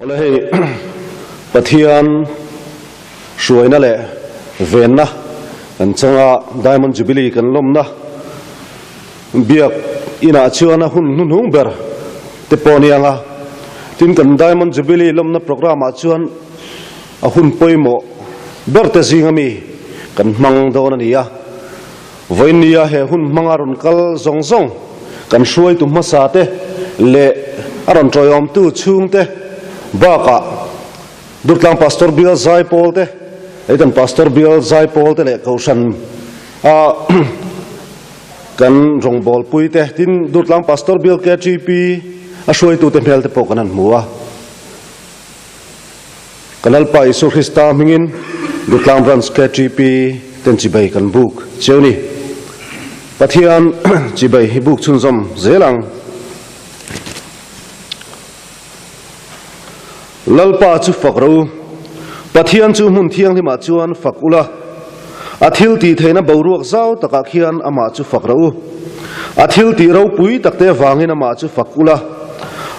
Awle hei Pathian hruaina leh venna kan changa Diamond Jubilee kan lawmna biak inah chuan a hun hnuhnung ber te pawh a ni ang a. Tin kan Diamond Jubilee lawmna programme ah chuan a hun pawimawh ber te zinga mi kan hmang dawn a ni a. Vawinia he hun hmanga rawn kal zawng zawng kan hruaitu hmasa te leh a rawn tawiawmtu chhungte bakah Durtlang Pastor Bial Zaipawl te, Leitan Pastor Bial Zaipawl te leh Kohhran a kan rawngbawlpui te, tin Durtlang Pastor Bial KTP a hruaitute hmel te pawh kan han hmu a. Ka Lalpa Isua Krista hmingin Durtlang Branch KTP ten chibai kan buk cheu ni. Pathian chibai hi buk chhunzawm zel ang. Lalpa chu fak ro u. Pathian chu hmun thianghlimah chuan fak ula. A thil tih theihna boruak zau takah khian amah chu fak ro u. A thil tih ropui takte avangin amah chu fak ula.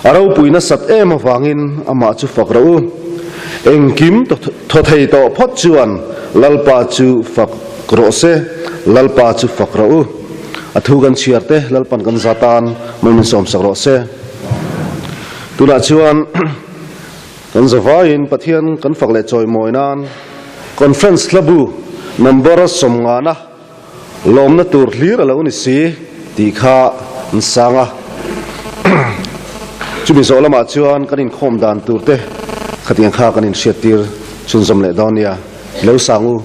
A ropui nasat em avangin amah chu fak ro u. Engkim thaw thei tawh phawt chuan Lalpa chu fak rawh se, Lalpa chu fak ro u. A thu kan chhiar te Lalpan kan za tan mai min sawmsak rawh se. Tunah chuan Kan zavaiin Pathian kan fak leh chawimawi nan Conference hlabu number sawmngana lawmna tur hlir a lo ni si tih kha an sang a. Chumi zawh lamah chuan kan inkhawm dan tur te khatiang kha kan inhriattir chhunzawm leh dawn nia. Lo sang u.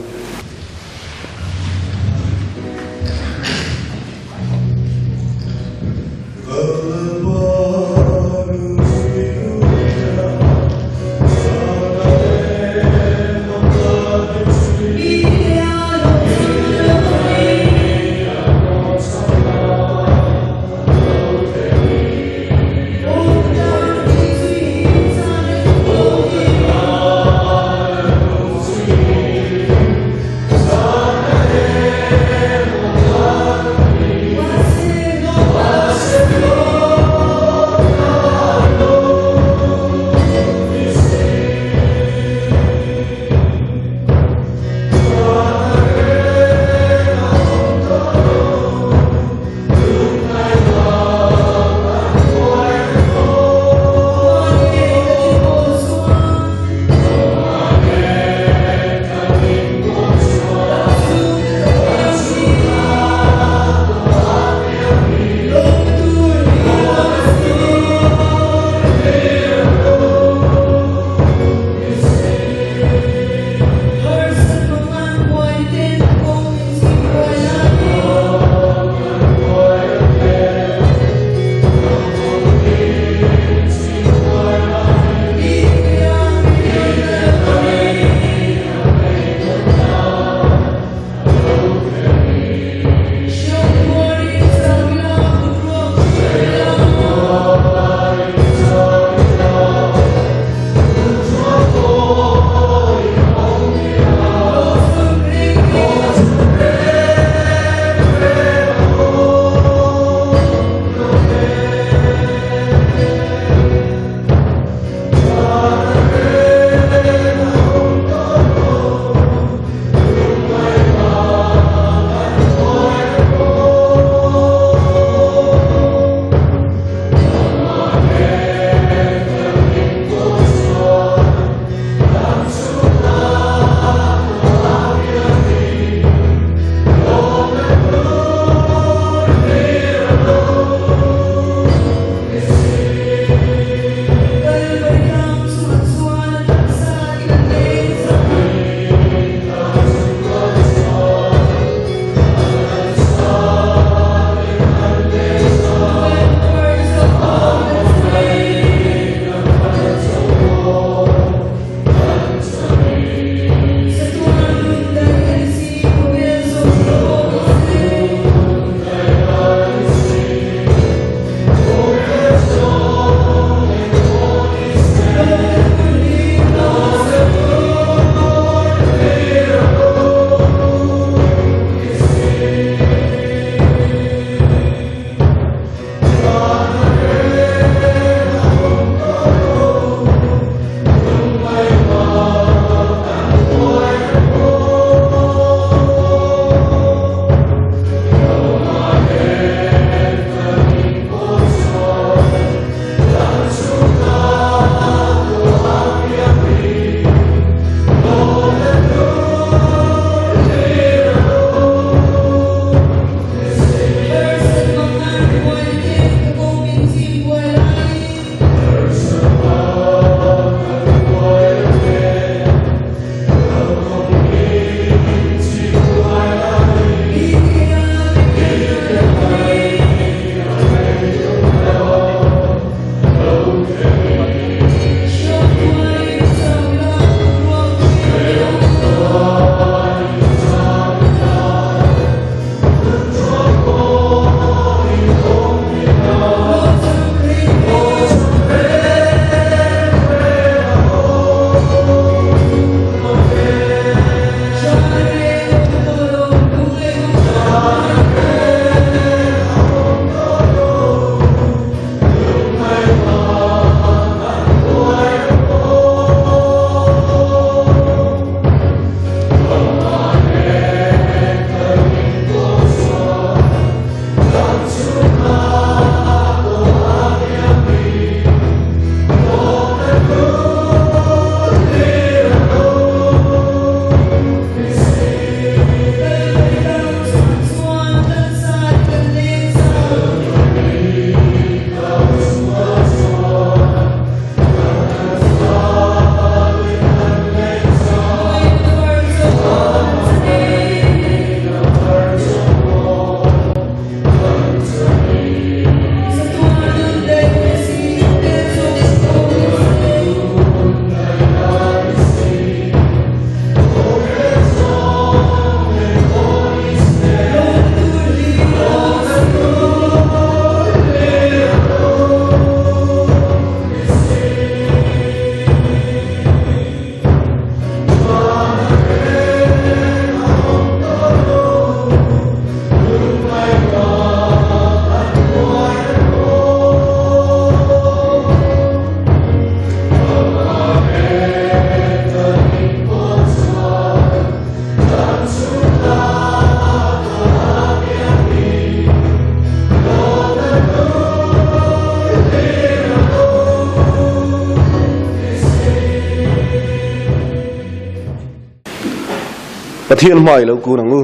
Pathian hma i lo kun ang u.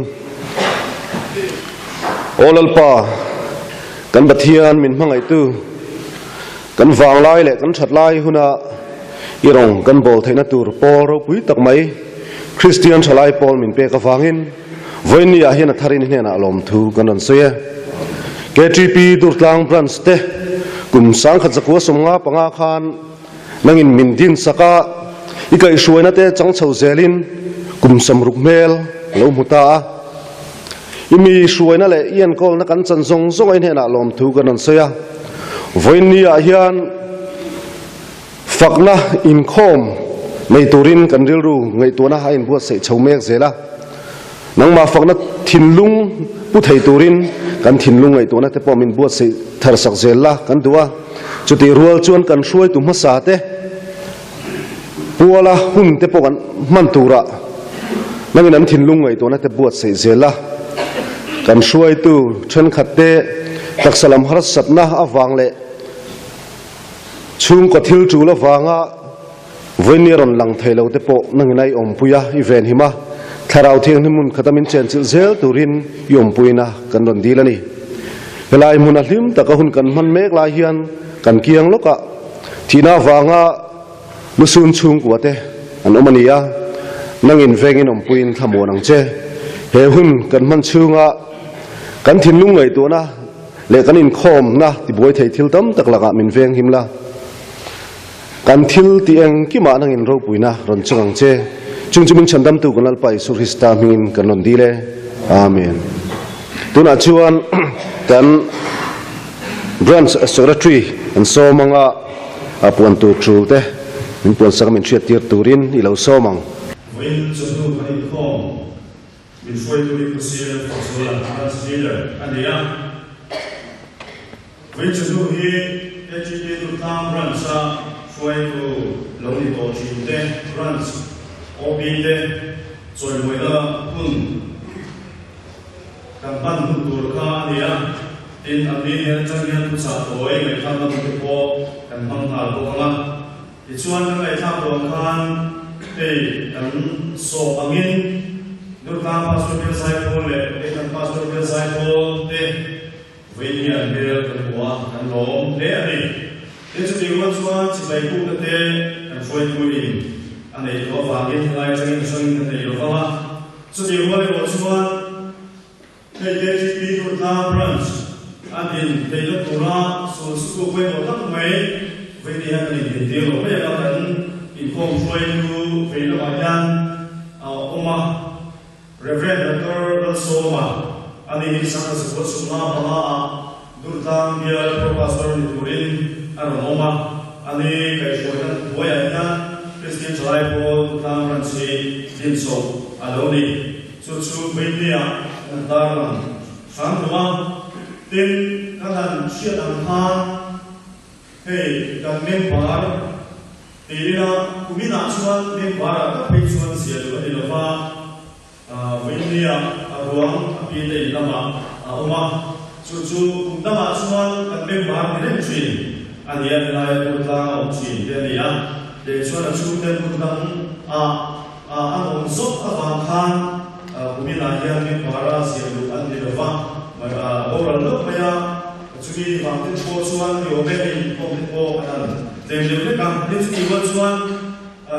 Aw Lalpa, kan Pathian min hmangaihtu, kan vanglai leh kan that lai huna i rawng kan bawl theihna tur pawl ropui tak mai Kristian thalai pawl min pek avangin vawiin ah hian a tharin hnenah lawmthu kan rawn sawi e. KTP Durtlang Branch te kum 1995 khan Nangin min din sak a, i kaihhruaina te chang chho zelin kum 60 hmel a lo hmu ta a. I mi hruaina leh i enkawlna kan chan zawng zawng a i hnenah lawmthu kan rawn sawi a. Vawiin ni ah hian fakna inkhawm nei turin kan rilru ngaihtuahna a inbuatsaih chho mek zel a. Nangmah fakna thinlung pu thei turin kan thinlung ngaihtuahna te pawh min buatsaih thar sak zel la kan duh a. Chutih rual chuan kan hruaitu hmasa te puala hun te pawh kan hman turah nangin an thinlung ngaihtuahna te buatsaih zel la. Kan hruaitu thenkhat te taksa lam harsatna avang leh chhungkaw thil tul avanga Vawiin a rawn lang thei lo te pawh nangin a i awmpui a, i venhim a, Thlarau Thianghlim hmun khata min chenchilh zel turin i awmpuina kan rawn dil a ni. Helai hmuna hlim taka hun kan hman mek lai hian kan kiang lawkah thihna avanga lusun chhungkua te an awm a ni a, nangin vengin awmpuiin thlamuan ang che. He hun kan hman chhunga kan thinlung ngaihtuahna leh kan inkhawmna tibuai thei thil tam tak lakah min venghim la. Kan thil tih engkimah nangin ropuina rawn chawk ang che. Chung chu min chhandamtu kan Lalpa Isua Krista hmingin kan rawn dil e. Amen. Tunah chuan kan Branch Secretary an sawm anga a puan tur tul te min puan sak a min hriat tir turin i lo sawm ang. Vawiin chawhnu kan inkhawm min hruaitu hi Khawsir Fakzuala Branch Leader a ni a. Vawiin chawhnu hi KTP Durtlang Branch-a hruaitu lo ni tawh thin te, Branch OB te chawimawina hun kan hman hun tur kha a ni a. Tin, an ni hnen atang hian thuchah tawi ngaihthlakna hun te pawh kan hmang nghal bawk ang a. Tichuan kan ngaihthlak dawn khan hei kan sawp angin Durtlang Pastor Bial Zaipawl leh Leitan Pastor Bial Zaipawl te Vawiin hi an hmel kan hmu a, kan lawm hle a ni. Tin, chutih rual chuan chibai bukna te kan hruaitu in a neih loh avangin helai atangin a hrangin kan nei lo vang a. Chutih rual erawh chuan hei KTP Durtlang Branch a din theihna tura sul sutu pawimawh tak mai vawiin hian kan intintir lo mai ang a, kan inkhawm hruaitu vei lamah hian a awm a. Rev. Doctor Lalsawma, a ni hi Sangha Zakua Chhunga panga ah Durtlang Bial Pro Pastor ni turin a rawn awm a, a ni kaihhruaina hnuaiah hian Kristian Thalai Pawl Durtlang Branch hi dinchawh a lo ni. Chu chu Vawinia kan tarlang hram hlum a, tin kan han hriat ang khan hei kan member Ti ila, kuminah chuan member-ah tak phei chuan zia duh a ni lo va, Vawinia a ruang a pi te in lamah a awm a, chu chu kum dangah chuan kan member ni reng thin a ni a, helaia Durtlang a awm thin te a ni a, leh chuan a chhungte hmun dang ah an awm zawk avang khan kuminah hian member-a zia duh an ni lo va, boral loh mai a. Chumi vang te pawh chuan ni awm e, hei inkhawm te pawh an han tlem deuh hlek a, tin chumi rual chuan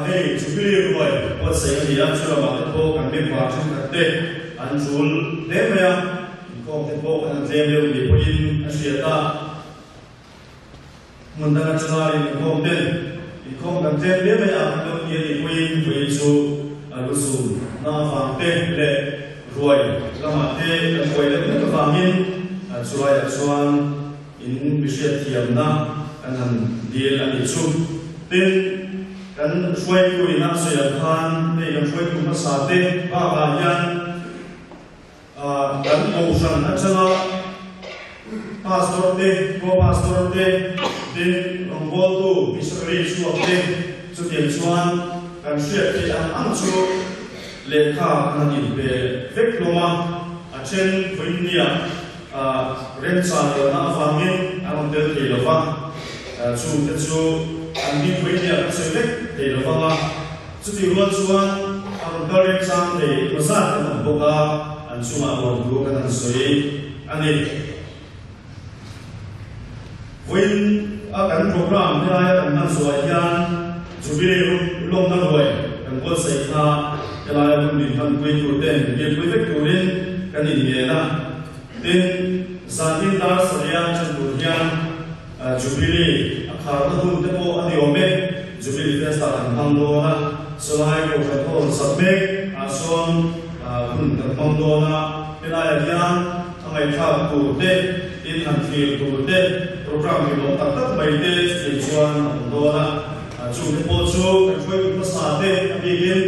hei Jubilee ruai buatsaih a ni a, chu lamah te pawh kan member thenkhat te an tul hle mai a, inkhawm te pawh an han tlem deuh ni pawhin a hriat a. Hmun dang atanga inkhawm ten inkhawm kan tlem hle mai a, kan lo ti a nih pawhin vawiin chu a lu zun na avang te leh ruai lamah te kan buai deuh hlek avangin chulaiah chuan in mihriat thiamna kan han dil a nih chu. Tin, kan hruaitu in a sawi ang khan hei kan hruaitu hmasa te bakah hian, Kan kohhran atanga Pastor te, Co-Pastor te, tin rawngbawltu missionary chhuak te chutiang chuan kan hriat theih ang ang chu lehkha kan han inpe vek hlawm a, a then vawiinnia remchan lohna avangin an rawn tel thei lo va, chungte chu an hming vawiinnia kan sawi vek thei lo vang a, chutih rual chuan a rawn. Rawn kal remchang thei emaw zat kan awm bawk a, an chungah lawmthu kan han sawi a ni. Vawiin a kan programme helaia kan hman zawhah hian Jubilee lawmna ruai kan buatsaih kha helaia hun min hmanpui tur ten min biakpui vek turin kan inngen a. Tin, zanin dar sarih a ṭan tur hian Jubilee a kharna hun te pawh a ni awm e. Jubilee Fiesta kan hmang dawn a, sawlai Kohhran Hall sak mek ah sawn hun kan hmang dawn a, helaiah hian a ngaihthlak tur te, tin han thlir tur te, programme hlimawm tak tak mai te chutiang chuan a awm dawn a. Chungte pawh chu kan hruaitu hmasa te a bikin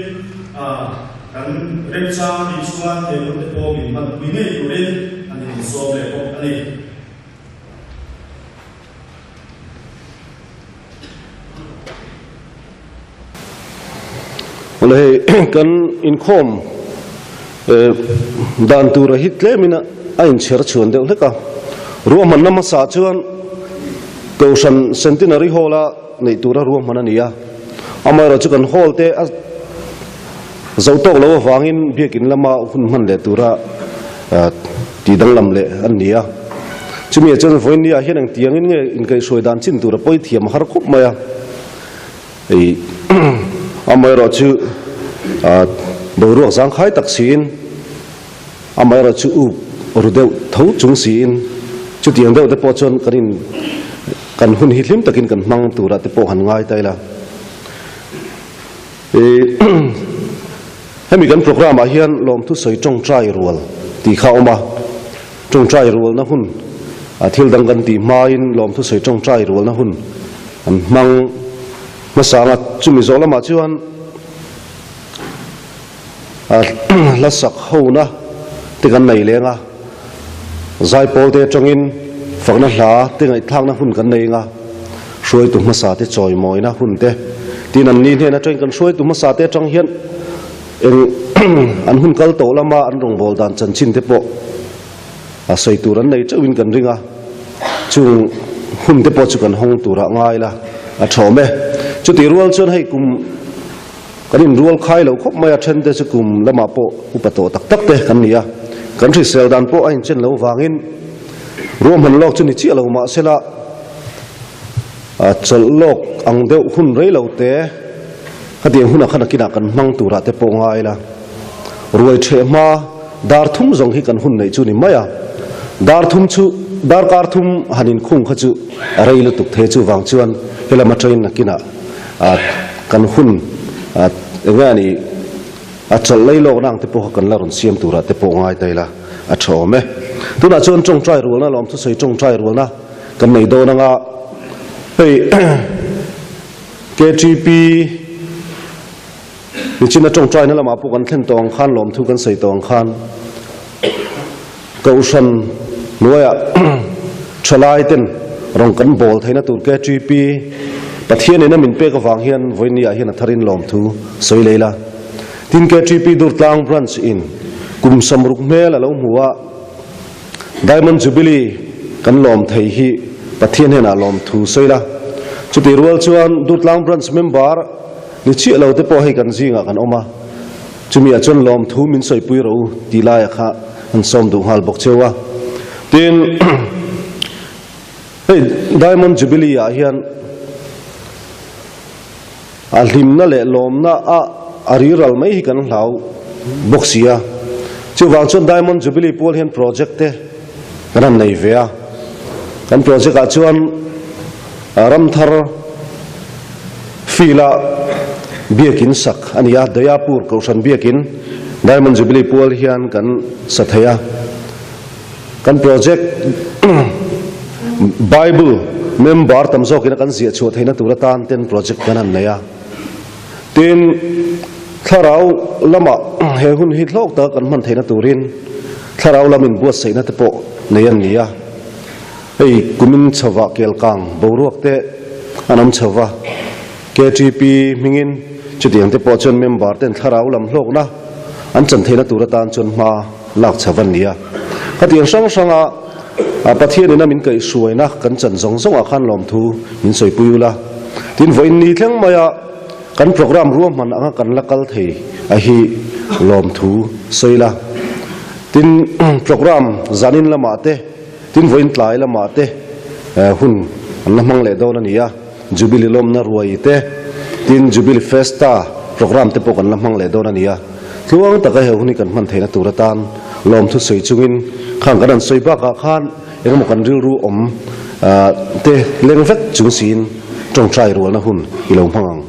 Kan remchang nih chuan he hun te pawh min hmanpui ngei turin an insawm leh bawk a ni. Awle hei kan inkhawm dan tura hi tlemin a inchher chhuan deuh hlek a. Ruahmanna hmasa chuan Kohhran Centenary Hall-a neih tura ruahman a ni a. Amaherawhchu kan hall te a Zo tawk lo avangin biakin lama hun hman leh tura tih danglam leh an ni a. Chumi ah chuan vawiin ni ah hian engtiangin nge inkaihhruai dan chin tura pawi thiam a har khawp mai a. Hei amaherawh chu boruak zangkhai tak siin amaherawh chu up ru deuh tho chung siin chutiang deuh te pawh chuan kan in kan hun hi hlim takin kan hmang turah te pawh han ngai ta ila. Hemi kan programme ah hian lawmthu sawi tawngtai rual tih kha a awm a, tawngtai rualna hun thil dang kan tih hmain lawmthu sawi tawngtai rualna hun an hmang hmasa ang a, chumi zawh lamah chuan hla sak hona te kan nei leng a, zaipawl te atangin fakna hla te ngaihthlakna hun kan nei ang a, hruaitu hmasa te chawimawina hun te tin an ni hnen atangin kan hruaitu hmasa te atang hian eng an hun kal tawh lama an rawngbâwl dan chanchin te pawh a sawi tur an nei teuhin kan ring a, chung hun te pawh chu kan hawng turah ngai la a thawm e. Chutih rual chuan hei kum. Kan inrual khai lo khawp mai a, then te chu kum lamah pawh upa tawh tak tak te kan ni a, kan hrisel dan pawh a inchen lo vangin ruahman lawk chu ni chiah lo mahsela chawlh lawk ang deuh hun rei lo te khatiang hunah khan a kinah kan hmang turah te pawh ngai ila. Ruai ṭheh hma dar thum zawng hi kan hun neih chu ni mai a, dar thum chu darkar thum han inkhung kha chu a rei lutuk thei chuvang chuan helam aṭangin a kinah Kan hun eng nge a nih a chawlh lei lawk na ang te pawh kha kan la rawn siam turah te pawh ngai ta ila a tha awm e. Tunah chuan tawngtai rualna lawm thusawi tawngtai rualna kan nei dawn anga hei KTP nichina tawngtaina lamah pawh kan thlen tawh ang khan lawmthu kan sawi tawh ang khan Kohhran hnuaiah thalai ten rawn kan bawl theihna tur KTP Pathianin a min pek avang hian vawinia hian a tharin lawmthu sawi lei la. Tin KTP Durtlang Branch in kum samruk hmel a lo hmu a, Diamond Jubilee kan lawm thei hi Pathian hnenah lawmthu sawi la. Chutih rual chuan Durtlang Branch member ni chiah lo te pawh hei kan zingah kan awm a. Chumi ah chuan lawmthu min sawipui rawh u tih laia kha an sawm duh nghal bawk cheu a. Tin, hei Diamond Jubilee ah hian a hlimna leh lawmna a a riral mai hi kan hlau bawk si a. Chuvang chuan Diamond Jubilee pual hian project te kan han nei ve a. Kan project ah chuan Ramthar field-a biakin sak a ni a, Dayapur Kohhran biakin Diamond Jubilee pual hian kan sa thei a. Kan project Bible member tam zawkin a kan ziah chhuah theihna tur atan ten project kan han nei a. Tin, thlarau lama he hun hi hlawk taka kan hman theihna turin thlarau lam inbuatsaihna te pawh nei an ni a. Hei kumin chhova kelkang boruak te an awm chho va, KTP hmingin chutiang te pawh chuan member ten thlarau lam hlawkna an chan theihna tur atan chuan hma lak chho a ni a. Khatiang hrang hranga Pathian ina min kaihhruaina kan chan zawng zawngah khan lawmthu min sawipui ula. Tin, vawiin ni thleng maia kan programme ruahman anga kan la kal thei a hi. lawmthu sawi la. Tin, programme zanin lamah te, tin vawiin tlai lamah te hun an la hmang leh dawn a ni a. Jubilee lawmna ruai te, tin Jubilee Festa programme te pawh kan la hmang leh dawn a ni a. Tluang taka he hun hi kan hman theihna tur atan lawmthu sawi chungin khang kan han sawi bakah khan engemaw kan rilru awm te leng vek chung siin tawngtai rualna hun i lo hmang ang.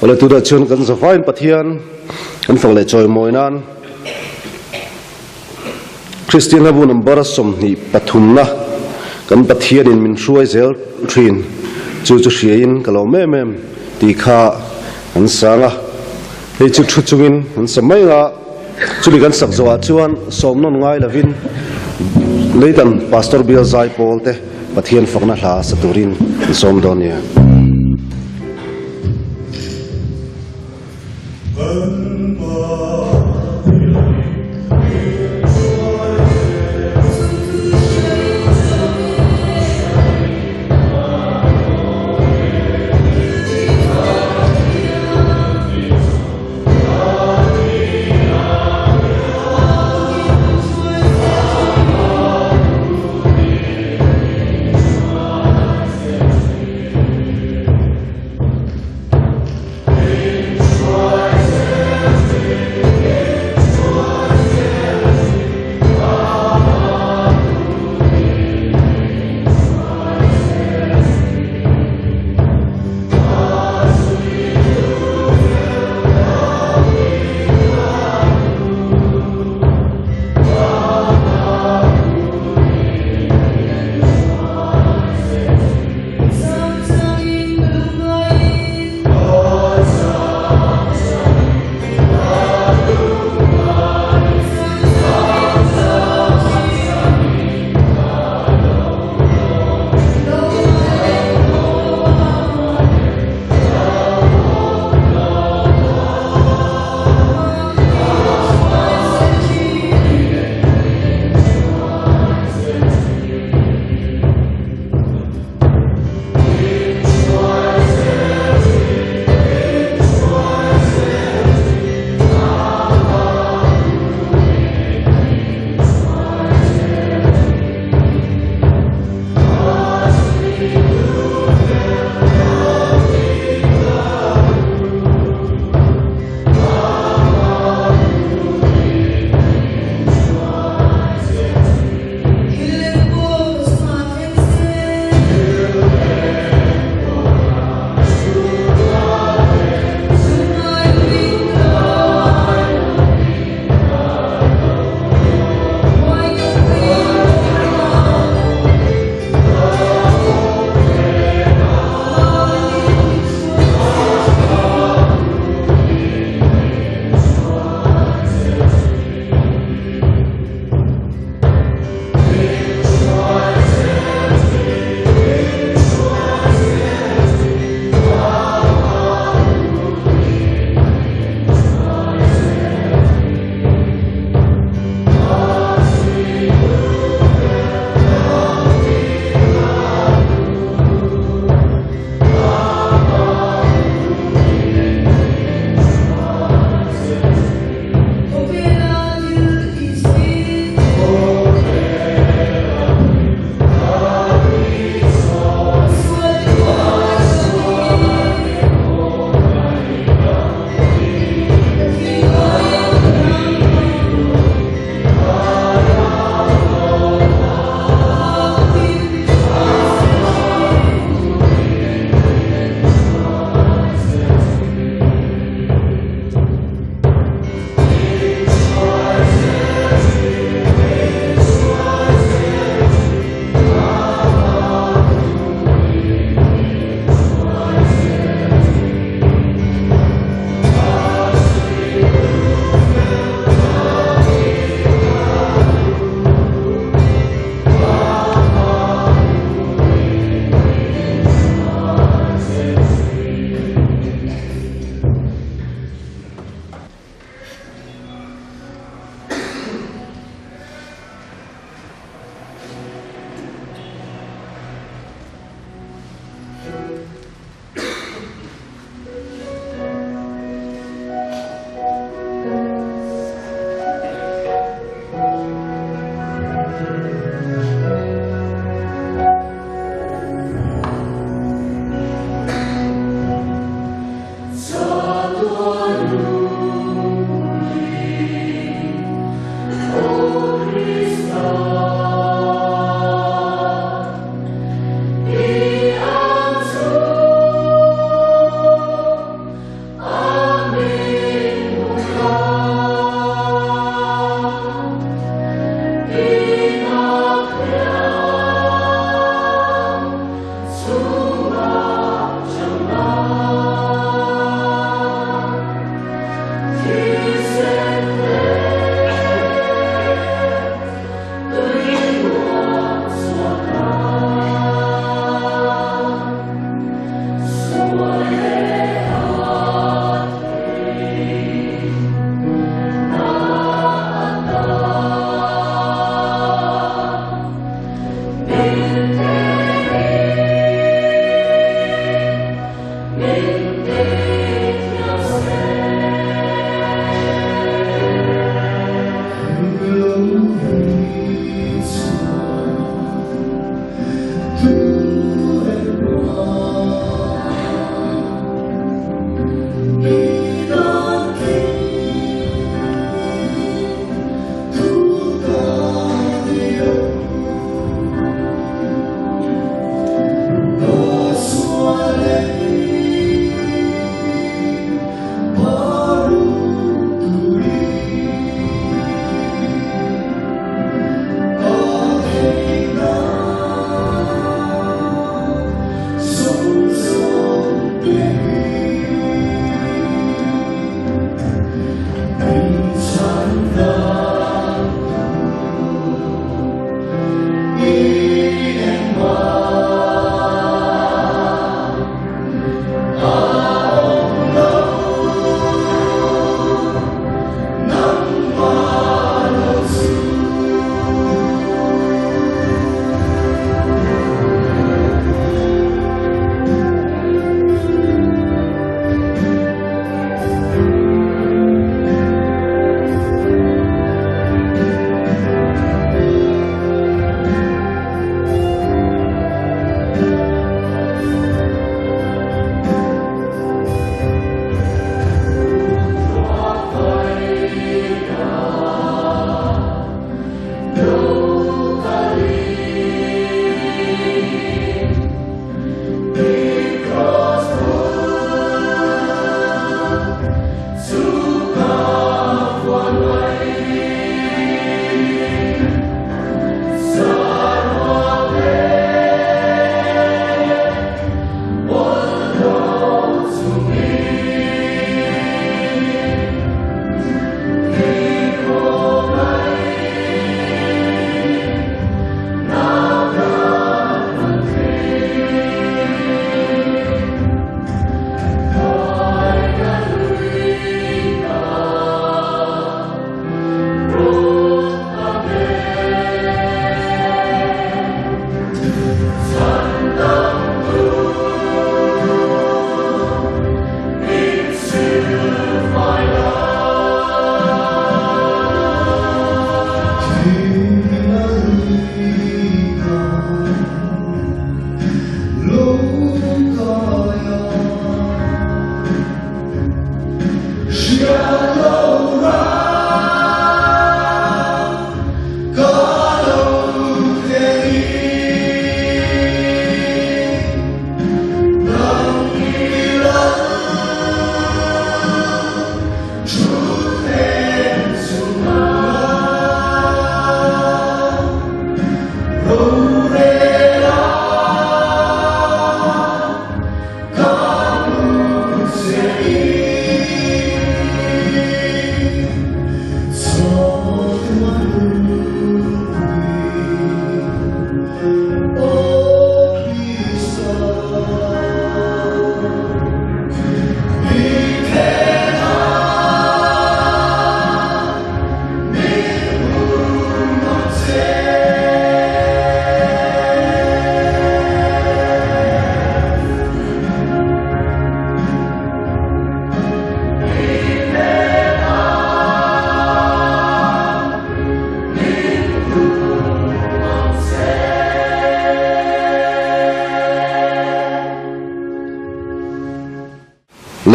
Awle tunah chuan kan zavaiin Pathian kan fak leh chawimawi nan Kristian hlabu number 23na kan Pathianin min hruai zel thin chu chu hriain ka lo em em tih kha an sang a. Hei chu thu chungin an sa mai a, chumi kan sak zawhah chuan sawmnawn ngai lovin Leitan Pastor Bial Zai Pawl te Pathian fakna hla sa turin an sawm dawn nia.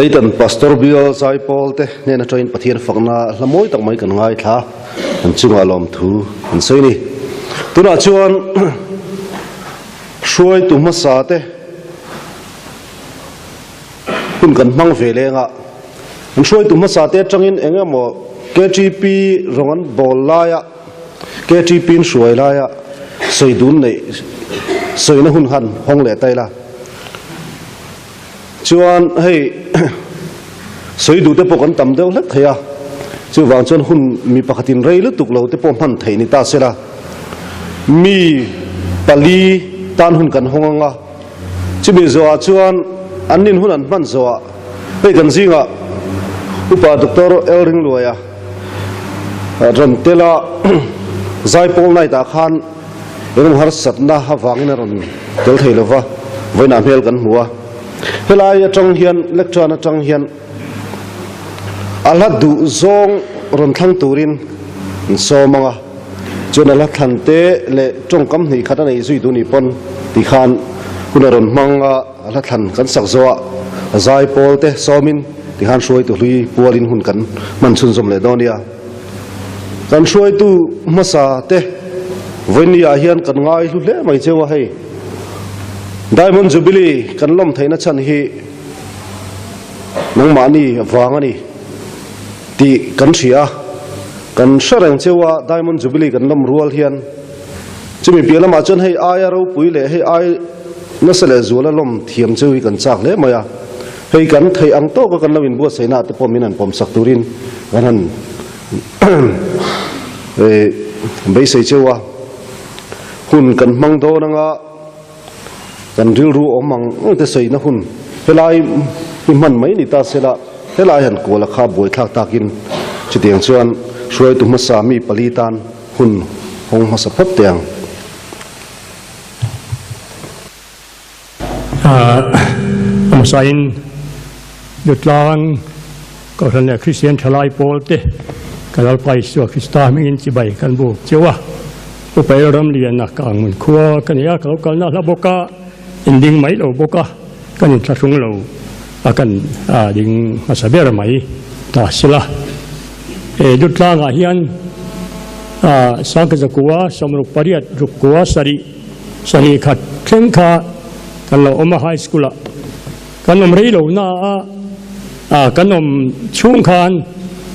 Leitan Pastor Bial Zaipawl te hnen atangin Pathian fakna hla mawi tak mai kan ngaithla an chungah lawmthu an sawi a ni. Tunah chuan hruaitu hmasa te hun kan hmang ve leng a, an hruaitu hmasa te atangin eng emaw KTP rawng an bawl laia KTP in hruai laia sawi dun neih sawina hun han hawng leh ta ila. Chuan hei sawi duh te pawh kan tam deuh hlek thei a, chuvang chuan hun mi pakhatin rei lutuk lo te pawh hman theih ni ta sela, mi pali tan hun kan hawng ang a, chumi zawhah chuan an nin hun an hman zawhah hei kan zingah Upa Doctor El Ringluaia rawn tel a, Zaipawl Night ah khan Engemaw harsatna avangin a rawn tel thei lova, vawiinah hmel kan hmu a. Helai atang hian, lectern atang hian a hla duh zawng rawn thlang turin an sawm ang a, chuan a hla thlan te leh tawngkam hnih khat a nei zui duh ni pawn ti khan hun a rawn hmang a, a hla thlan kan sak zawh a zai pawl te sawmin ti khan hruaitu hlui pualin hun kan hman chhunzawm leh dawn nia. Kan hruaitu hmasa te vawinia ah hian kan ngai hlu hle mai cheu a hei. Diamond Jubilee kan lawm theihna chhan hi nangmahni vang a ni tih kan hria a, kan hre reng cheu a Diamond Jubilee kan lawm rual hian chumi piah lamah chuan hei aia ropui leh hei ai nasa leh zuala lawm thiam cheu hi kan chak hle mai a. Hei kan theih ang tawka kan lo inbuatsaihna ah te pawh min han pawmsak turin kan han beisei cheu a, hun kan hmang dawn anga kan rilru awm ang ang te sawina hun helai hi hman mai ni ta sela helai han kual a kha buaithlak takin chutiang chuan hruaitu hmasa mi pali tan hun hawng hmasa phawt teh ang. Hmasain Dutlang Kohhran leh Kristian Thalai pawl te ka Lalpa Isua Krista hmingin chibai kan buk cheu a. Upa El Ramliana ka angun khua ka nei a, ka lo kalna hla bawk a, in ding mai lo bawk a, kan inthlahrung lo a kan ding hmasa ber mai ta sila. He Dutlangah hian Sangkazakua sawmruk pariat rukkua sarih Sarih khat thleng kha kan lo awm a high school ah kan awm rei lo na a kan awm chhung khan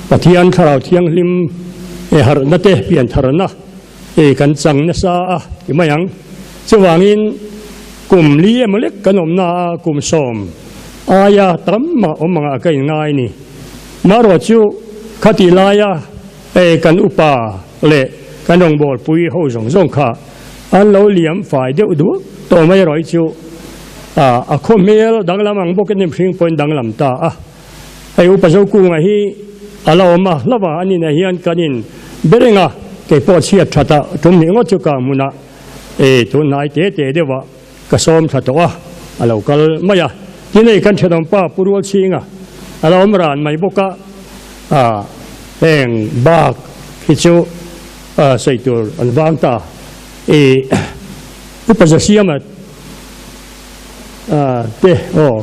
Pathian thlarau thianghlim e harhna te pian tharna e kan chang nasa a ti mai ang. Chuvangin kum li emaw lek kan awm na a kum sawm aia tam mah awm angah ka inngai ni. Marawh chu khatih laia e kan upa leh kan rawngbawlpui ho zawng zawng kha An lo liam fai deuh duak tawh mai erawh hi chu a khaw hmel danglam ang bawkin mihring pawhin danglam ta a. Hei Upa Zokunga hi a la awm a, hlava a ninah hian kan in be reng a, kei pawh chhiat that a tum hnih ngawt chu ka hmunah e tun hnai te te deuhah ka sawm tha tawh a, a lo kal mai a. Tin hei kan thenawmpa Pu Rualchhinga a la awm ran mai bawk a, heng bak hi chu sawi tur an vang ta. I upa Zasiama te aw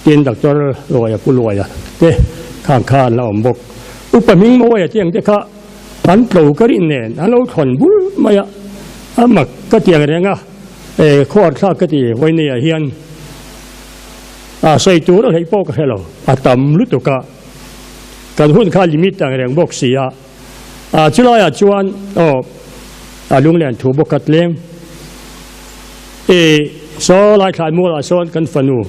tin Doctor Luaia Pu Luaia te khang kha an la awm bawk. Upa Hmingmawia te ang te kha an tlo ka rin nen an lo thawn bul mai a, a mak ka ti ang reng a, khuar thlak ka ti vawinia hian sawi tur a hleih pawh ka hre lo, a tam lutuk a. Kan hun kha limit ang reng bawk si a, ah chulaiah chuan aw a lunglen thu bawk kha tlem i saw lai thlai mualah sawn kan fanu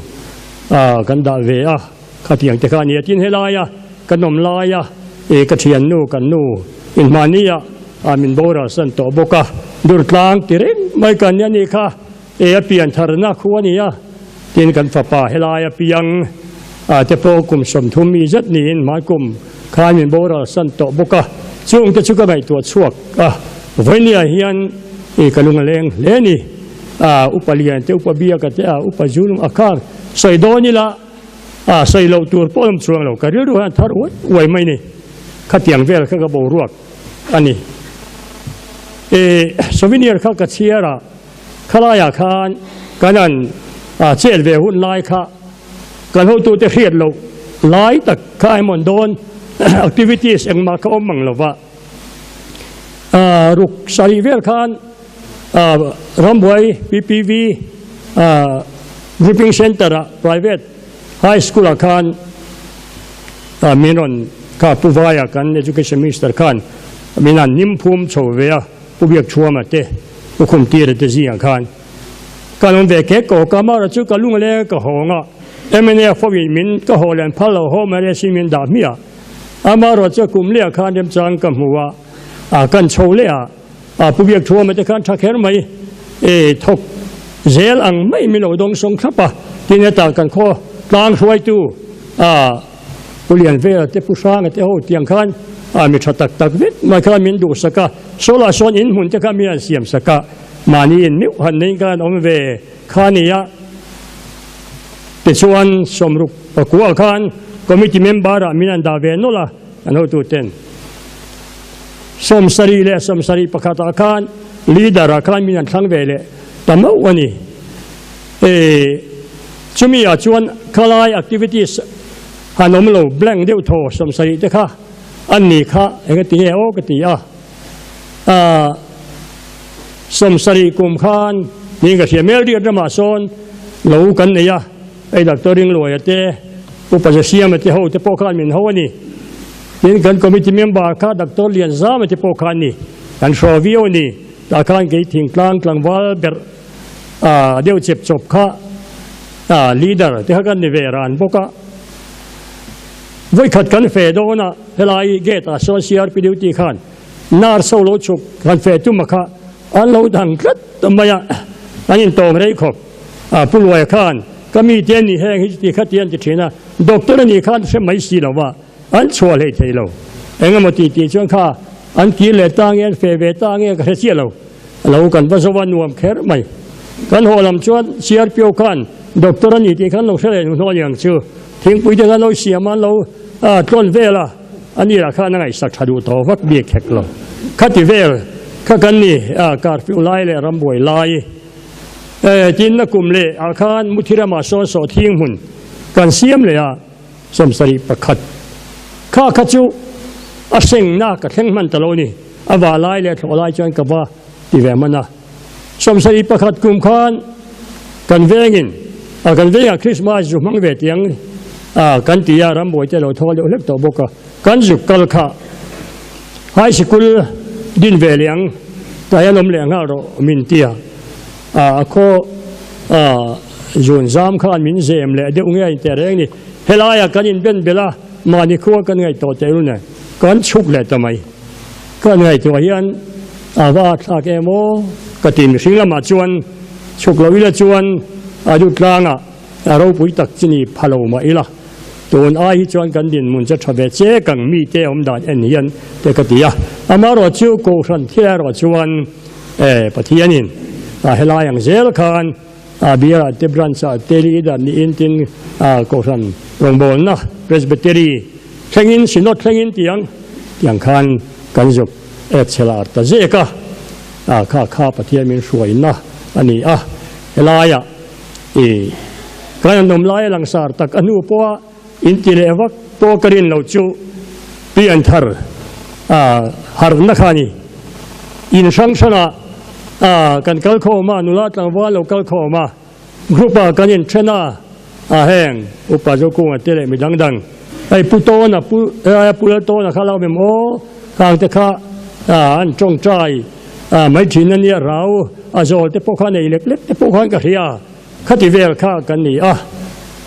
ah kan dah ve a, khatiang te kha a ni a, tin helaia kan awm laia i ka thiannu kan nu inhmahnia ah min boral san tawh bawk a, Durtlang ti reng mai kan nia ni kha. E a pian tharna khu a ni a, tin kan fapa helai a piang a te pawh kum 30 mi zet niin hmai kum khan min boral san tawh bawk a, chung te chu ka ngaihtuah chhuak a, vawinia hian i ka lung a leng hle a ni, a upa lian te upa biaka te a upa zulung a khar sawi dawn ila a sawi loh tur pawh a awm chuang lo, ka rilru hian thar uai uai mai ni, khatiang vel kha ka boruak a ni. E souvenir kha ka chhiar a. Khalaiah khan kan han chet ve hun lai kha Kan hotute hriat loh lai tak kha a emawn dawn activities engmah kha awm mang lova. Ruk sarih vel khan rambuai PPV Grouping Centre ah private high school ah khan min rawn kha Pu Vaia kan Education Minister khan min han hnim phum chho ve a, Pu Biakchhuama te, Pu Khumtira te zingah khan Kan awm ve kek ko, ka mara chu ka lung leng ka hawng a, mnf ho in min ka haw len phal lo home arrest in min dah hmiah. Amarawh chu kum leh ah khan remchang ka hmu a, a kan chho leh a, a Pu Biakthuama te khan tha kher mai e thawk zel ang mai min lo dawng sawng thlap a, tin hetah kan khaw tlang hruaitu a Pu Lianvela te Pu Hranga te ho tiang khan a mi tha tak tak vek mai khan min duhsak a, solar sawn in hmun te kha mi an siam sak a. Mahni in meuh han nei khan awm ve kha nia. Tichuan sawmruk pakua khan committee member ah min an dah ve nawlh a, an hotu ten. 70 leh 71 ah khan leader ah khan min an thlang ve leh ta mauh a ni. E chumi ah chuan khalai activities han awm lo blank deuh thaw 70 te kha an ni kha engatinge aw ka ti a. Ahh 70 kum khan niin ka hria Melriat ramah sawn lo kan nei a, hei Doctor Ringluaia te, Upa Zasiama te ho te pawh khan min ho a ni. Tin kan committee member kha Doctor Lianzama te pawh khan ni, kan hraw viau a ni. Tah khan kei thingtlang tlangval berh ah deuh chep chawp kha ah leader te kha kan ni ve ran bawk a. Vawikhat kan fe dawn a, helai gate ah sawn CRP duty khan nurse ho lo chhuk han fe tum a kha an lo dang tlat mai a, an intawm rei khawp. A Pu Luaia khan ka mi te an nih heng hi chuti kha ti an ti thin a, doctor a nih khan hre mai si lo va, an chhuah hlei thei lo. Eng emaw ti tih chuan kha an kir leh ta nge an fe ve ta nge ka hre chiah lo. Lo kan va zo a nuam kher mai. Kan haw lam chuan CRPO khan doctor a ni tih khan lo hre leh hnuhnawh aniang chu. Thingpui te khan lo siam a, an lo tlawn vel a, a ni lah khan a ngaihsak tha duh tawh vak bik hek lo. Khati vel kha kan ni curfew lai leh rambuai lai tin a kum leh ah khan Muthirama sawn sawh thing hmun kan siam leh a, 71 kha kha chu a sengna ka thleng hman ta lo ni, a va lai leh thlawh lai chuan ka va ti ve hman a. 71 kum khan kan vengin a kan vengah Christmas zu hmang ve tiang a kan ti a, rambuai te lo thaw deuh hlek tawh bawk a, kan zuk kal kha high sikul din ve leh ang tlai an awm leh nghal rawh min ti a, a khaw a zun zam khan min zem leh deuh nge a inti reng ni. Helaiah kan inben belh a, mahni khua kan ngaihtuah teh run e, kan chhuk leh ta mai. Kan ngaihtuah hian a va thlak em aw ka ti mihring lamah chuan chhuk lo ila chuan a du tlangah a ropui tak chi ni pha lo mah ila tun ai hi chuan kan dinhmun chu tha ve che kang mite awm dan en hian te ka ti a. Amaherawh chu Kohhran thil erawh chuan e Pathianin a helai ang zel khan a bialah te branch ah te leader niin tin Kohhran rawngbawlna Presbytery thlengin Synod thlengin tiang tiang khan kan zuk et chhe lar ta zek a, a kha kha Pathian min hruaina a ni a, helaiah i kan an awm lai a langsar tak a hnu pawha inti leh vak pawh ka rin lo chu pianthar a harhna kha a ni. In hrang hrangah a kan kal khawm a, nula tlangval lo kal khawm a, group ah kan inthen a, a heng upa Zokunga te leh midang dang hei Pu Tawna Pu helaia Pu Laltawna kha lo awm em aw khang te kha an tawngtai mai thin a nia rau a zawl te pawh kha nei lek lek te pawh khan ka hria khati vel kha kan ni a,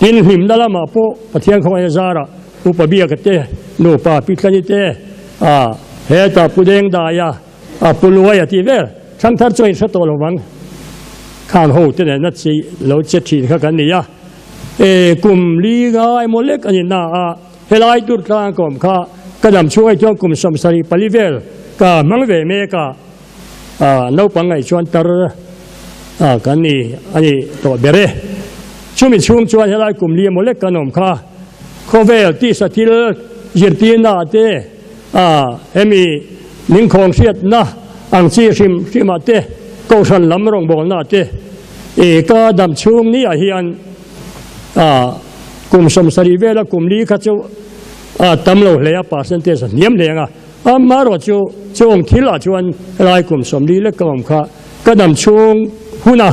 tin hlimna lamah pawh Pathian khawngaihna zarah Upa Biaka te nupa Pi Tlani te a heta Pu Dengdaia A pu luai a tih vel, thangthar chuan in hre tawh lo vang. Khang ho te nen a chi lo che thin kha kan ni a. E kum li ngai maw lek a ni na a, helai tur tlang kawm kha ka dam chhung ai chuan kum 74 vel ka hmang ve mek a, a naupang ngaih chuan tar a kan ni a ni tawh ber e. Chumi chhung chuan helai kum li emaw lek kan awm kha khawvel tisa thil zirtirna ah te, A, hemi ningkhawng hriatna ang chi hrim hrimah te, kohhran lam rawngbawlna te, i ka dam chhung ni ah hian a, Kum 70 vela kum li kha chu a tam lo hle a, percentage a hniam hle ang a. Amaherawhchu chung thilah chuan helai kum 40 lek ka awm kha ka dam chhung huna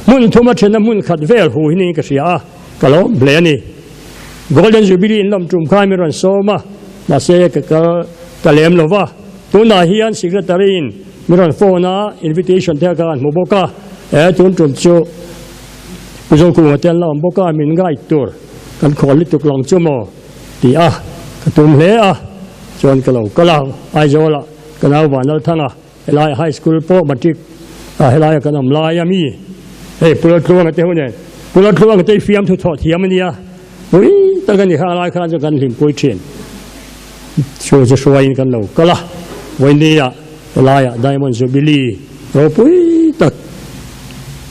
hmun thuma thena hmun khat vel hu hi niin ka hria a, ka lo awm hle a ni. Golden Jubilee in lawm tum khan min rawn sawm a, mahse ka kal ta lem lo va. Tunah hian Secretary in min rawn phone a, invitation te kha kan hmu bawk a, e tun tum chu Pu Zokunga te an la awm bawk a, min guide tur kan khawl lutuk lang chu maw ti a, ka tum hle a, chuan ka lo kal a, Aizawlah ka nau Vanlalthanga helai High School pawh matric ah helaia kan awm lai a mi, hei Pu Laltluanga te ho nen, Pu Laltluanga te hi fiamthu thawh thiam a nia, pui tak a ni kha a lai khan chuan kan hlimpui thin. Chu chu hruaiin kan lo kal a, vawinia helaiah Diamond Jubilee ropui tak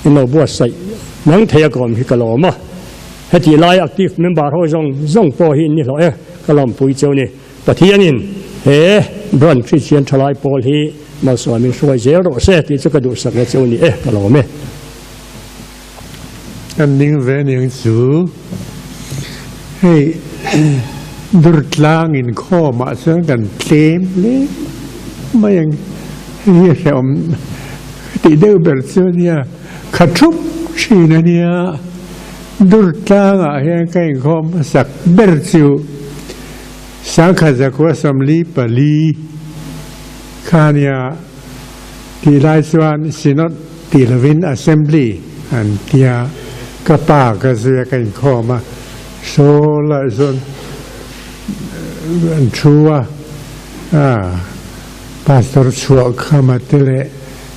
in lo buatsaih mang thei a ka awm hi ka lawm a. Hetih lai active member ho zawng zawng pawh hi in ni hlawh e, ka lawmpui cheu ni. Pathianin he Branch Christian Thalai Pawl hi malsawm in hruai zel rawh se tih chu ka duhsak na cheu ni e, ka lawm e. Kan ning ve aniang chu hei Durtlang inkhawm ah chuan kan tlem hle mai ang hei hi a hrehawm tih deuh ber chu ania kha thup thin ania Durtlang ah hian ka inkhawm hmasak ber chu Sangkhat zakua 44 kha ania. Tih lai chuan Synod tih lovin Assembly an tia, ka pa ka zui a ka inkhawm a, saw lah chuan an thu a, Pastor Chhuahkhama te leh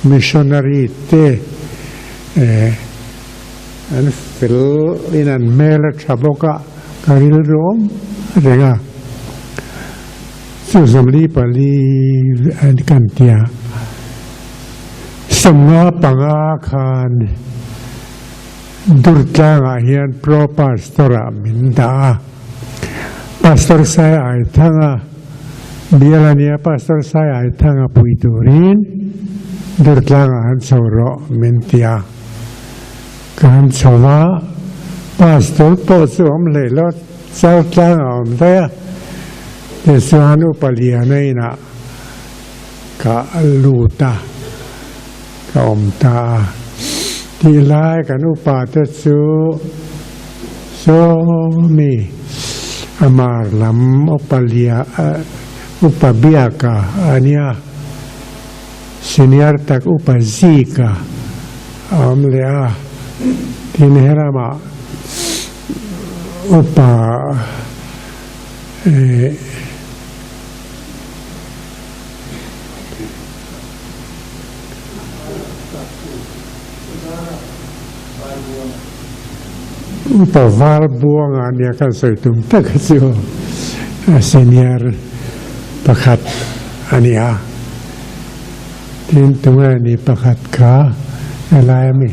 Missionary te an fel in an hmel a tha bawk a, ka rilru awm reng a. Chu 44 an kan tia 55 khan Durtlangah hian Pro Pastor ah min dah a. Pastor Sai Aithanga bial a nia, Pastor Sai Aithanga pui turin Durtlangah han chho rawh min ti a. Ka han chho a, Pastor pawh chu awm hlei lo, Chaltlangah a awm daih a. Tichuan Upa Liana inah ka lut a, ka awm ta a. Tih lai kan upa te chu Sawmi Amar lam Upa Lia Upa Biaka a nia, senior tak Upa Zika a awm leh a, tin helamah Upa Upa val buanga nia kan sawi tum tak a chu senior pakhat a ni a, tin tunge ni pakhat kha helai a mi.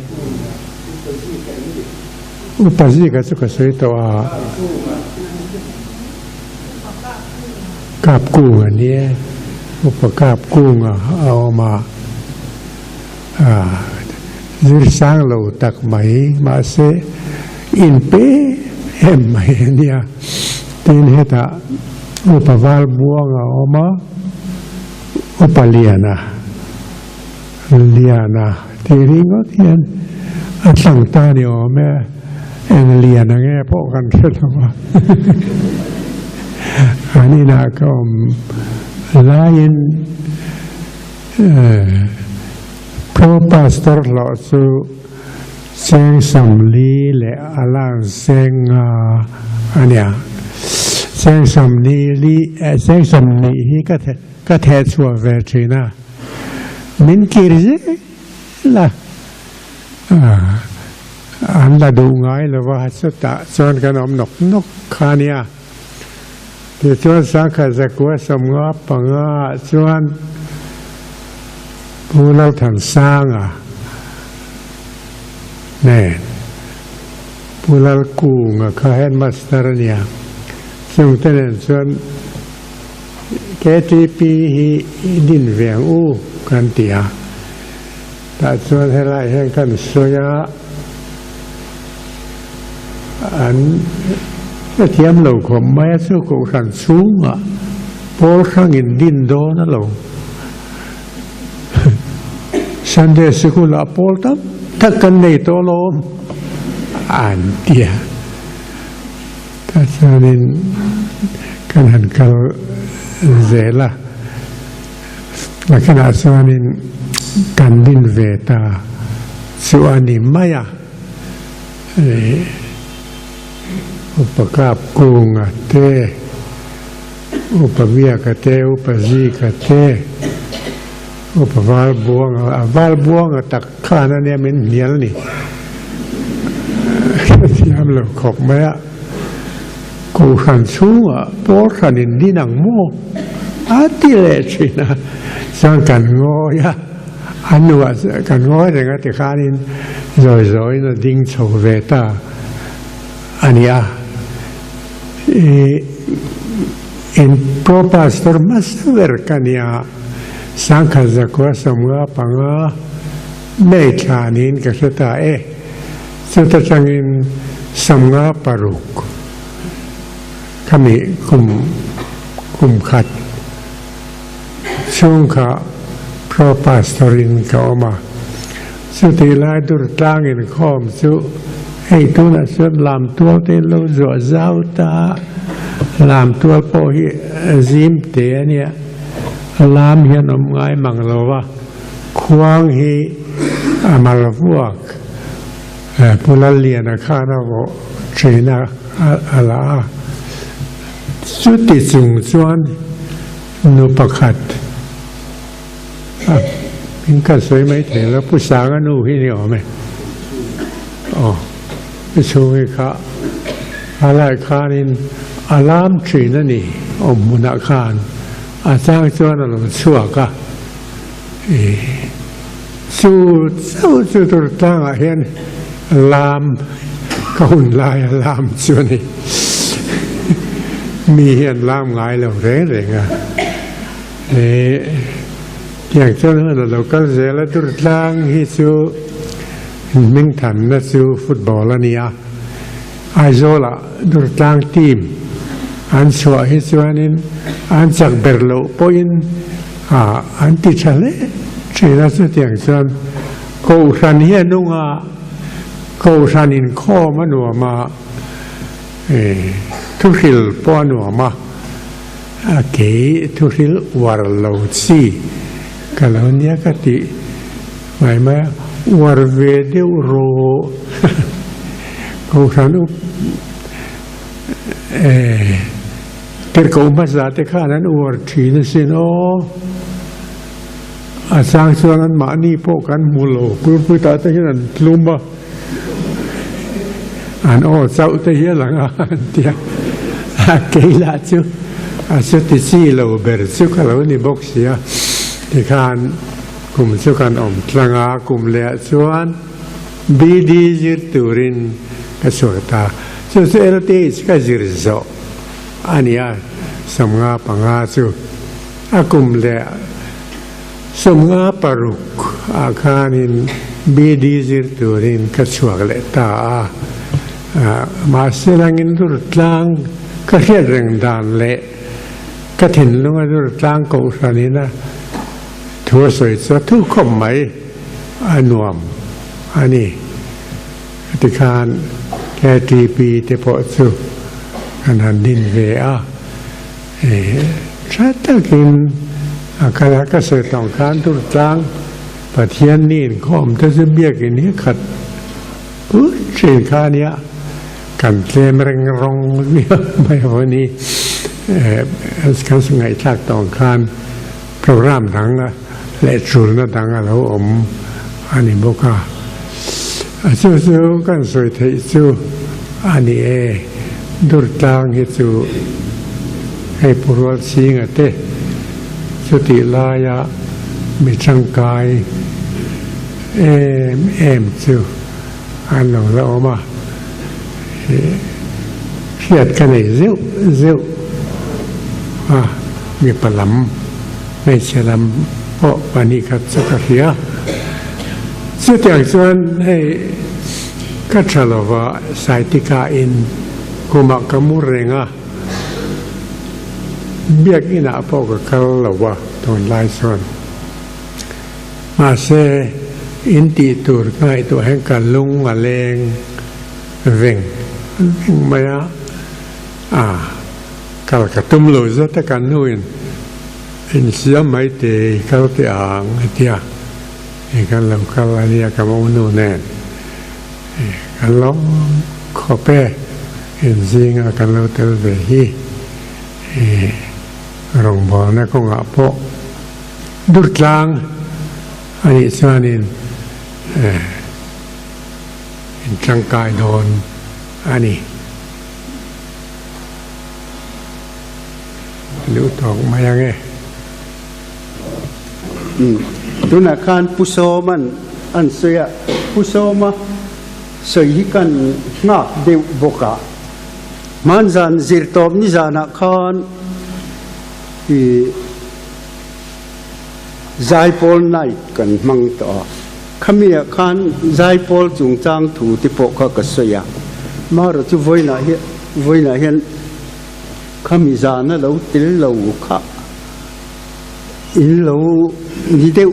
Upa zika chu ka sawi tawh a, Kap kung a ni e, Upa Kap kung a awm a, zir sang lo tak mai mahse inpe em mai a nia. Tin hetah Upa Valbuang a awm a, Upa Liana. Liana tih ringawt hian a tlang ta ni awm e, eng Liana nge pawh kan hre lo a. An inah ka awm laiin Pro Pastor hlawh chu cheng 40 leh a lang seng nga a nia. Cheng 40 li cheng 20 hi ka theh chhuah ve thin a. Min kir zel a, an la duh ngai lo va, chutah chuan kan awm nawk nawk kha a nia. Tichuan Sangkhat zakua 55 ah chuan Pu Lalthansanga nen Pu Lalkunga kha headmaster a nia, chungte nen chuan KTP hi i din ve ang u kan ti a, tah chuan helai hian kan sawi a, an Ka thiam lo khawp mai a chu kohhran chhungah pawl hrangin din dawn a lo. Sunday sikulah pawl tam tak kan nei tawh alawm an ti a. Tah chuanin kan han kal zel a, nakinah chuanin kan din ve ta chu a ni mai a. Upa Kap Kunga te, Upa Biaka te, Upa Zika te, Upa Valbuanga, a Valbuanga tak khan ania min hnial ni. Ka thiam lo khawp mai a, Kohhran chhungah pawl hran in din ang maw? A ti leh thin a, chuan kan ngawi a, a hnuah kan ngawi reng a tikhanin zawi zawiin a ding chho ve ta a ni a. I in pro pastor hmasa ber ka nia, Sangkhat zakua 55 May thla niin ka hre ta e. Chuta tangin 56 khami kum kum khat chhung kha pro pastor in ka awm a. Chutih lai dur tlang inkhawm chu hei tunah chuan lamtual te in lo zuah zau ta a, lamtual pawh hi zim te a nia, lam hian awm ngai mang lo va, khuang hi a mal vuak Pu Lalliana khan a vawh thin a a la a. Chuti chung chuan nu pakhat a hming ka sawi mai thei lo, Pu Sanga nu hi ni awm e. Aw, Pu Chhungi kha a lai khanin a lam thin a ni awm hmunah khan a chang chuan a lo chhuak a. Chu chauh chu tur tlangah hian lam ka hun laia lam chu a ni. Mi hi an lam ngai lo reng reng a. Tiang chuan hun a lo kal zel a, tur tlang hi chu hmingthanna chu football a ni a. Aizawlah Durtlang team an chhuah hi chuanin an chak ber loh pawhin an ti tha hle thin a, chutiang chuan Kohhran hi a nung a, Kohhran inkhawm a nuam a, thuhril pawh a nuam a, a kei thuhril uar lo chi ka lo nia ka tih mai mai a, uar ve deuh rawh Kohhran up Tirhkoh hmasa te khan an uar thin asin aw. A chang chuan an mahni pawh kan hmu lo, pulpit ah te hian an tlum a, an aw chauh te hi a lang a an ti a, a kei lah chu a chuti chi lo ber chu ka lo ni bawk si a, tikhan kum chu kan awm tlang a, kum leh ah chuan BD zir turin ka chhuak ta, chu chu LTH ka zir zawh a ni a, 55 chu. A kum leh 56 ah khanin BD zir turin ka chhuak leh ta a, mahse langin Durtlang ka hriat reng dan leh ka thinlunga Durtlang kohhranin a thu a sawi chu a thu khawp mai, a nuam a ni. Tikhan KTP te pawh chu kan han din ve a. Tha takin a kal a, ka sawi tawng khan Durtlang Pathian ni inkhawm te chu biakin hi khat put thin kha a nia, kan tlem reng rawng viau mai a ni. Kan ngaihthlak tawng khan program dang leh chulna dang a lo awm a ni bawk a, chu chu kan sawi theih chu a ni e. Durtlang hi chu hei Pu Rualsinga te chutih laia mi tangkai em em chu an lo la awm a, hriat ka nei zeuh zeuh a, mipa lam hmeichhe lam pawh pahnih khat chu ka hria. Chutiang chuan hei ka tha lova Saitika in. Khumah ka mu reng a, biakinah pawh ka kal lo a tunlai chuan. Mahse, in tih tur ka ngaihtuah hian ka lung a leng veng veng mai a, a kal ka tum lo zet a ka nuin insiam mai teh i kal teh ang a ti a, i kan lo kal a nia ka monu nen. Ka lawm khawp e, inzinga kan lo tel ve hi rawngbawlna kawngah pawh durtlang a nih chuanin in tangkai dawn a ni. Luh tawk mai ang e. Tunah khan Pu Sawma'n an sawi a, Pu Sawma sawi hi kan nghak deuh bawk a. Hmanzan zirtawp nizanah khan i Zaipawl Night kan hmang tawh a, khamiah khan Zaipawl chungchang thu te pawh kha ka sawi a, marawh chu vawiinah hian vawiinah hian khami zana lo tel lo kha. In lo ni deuh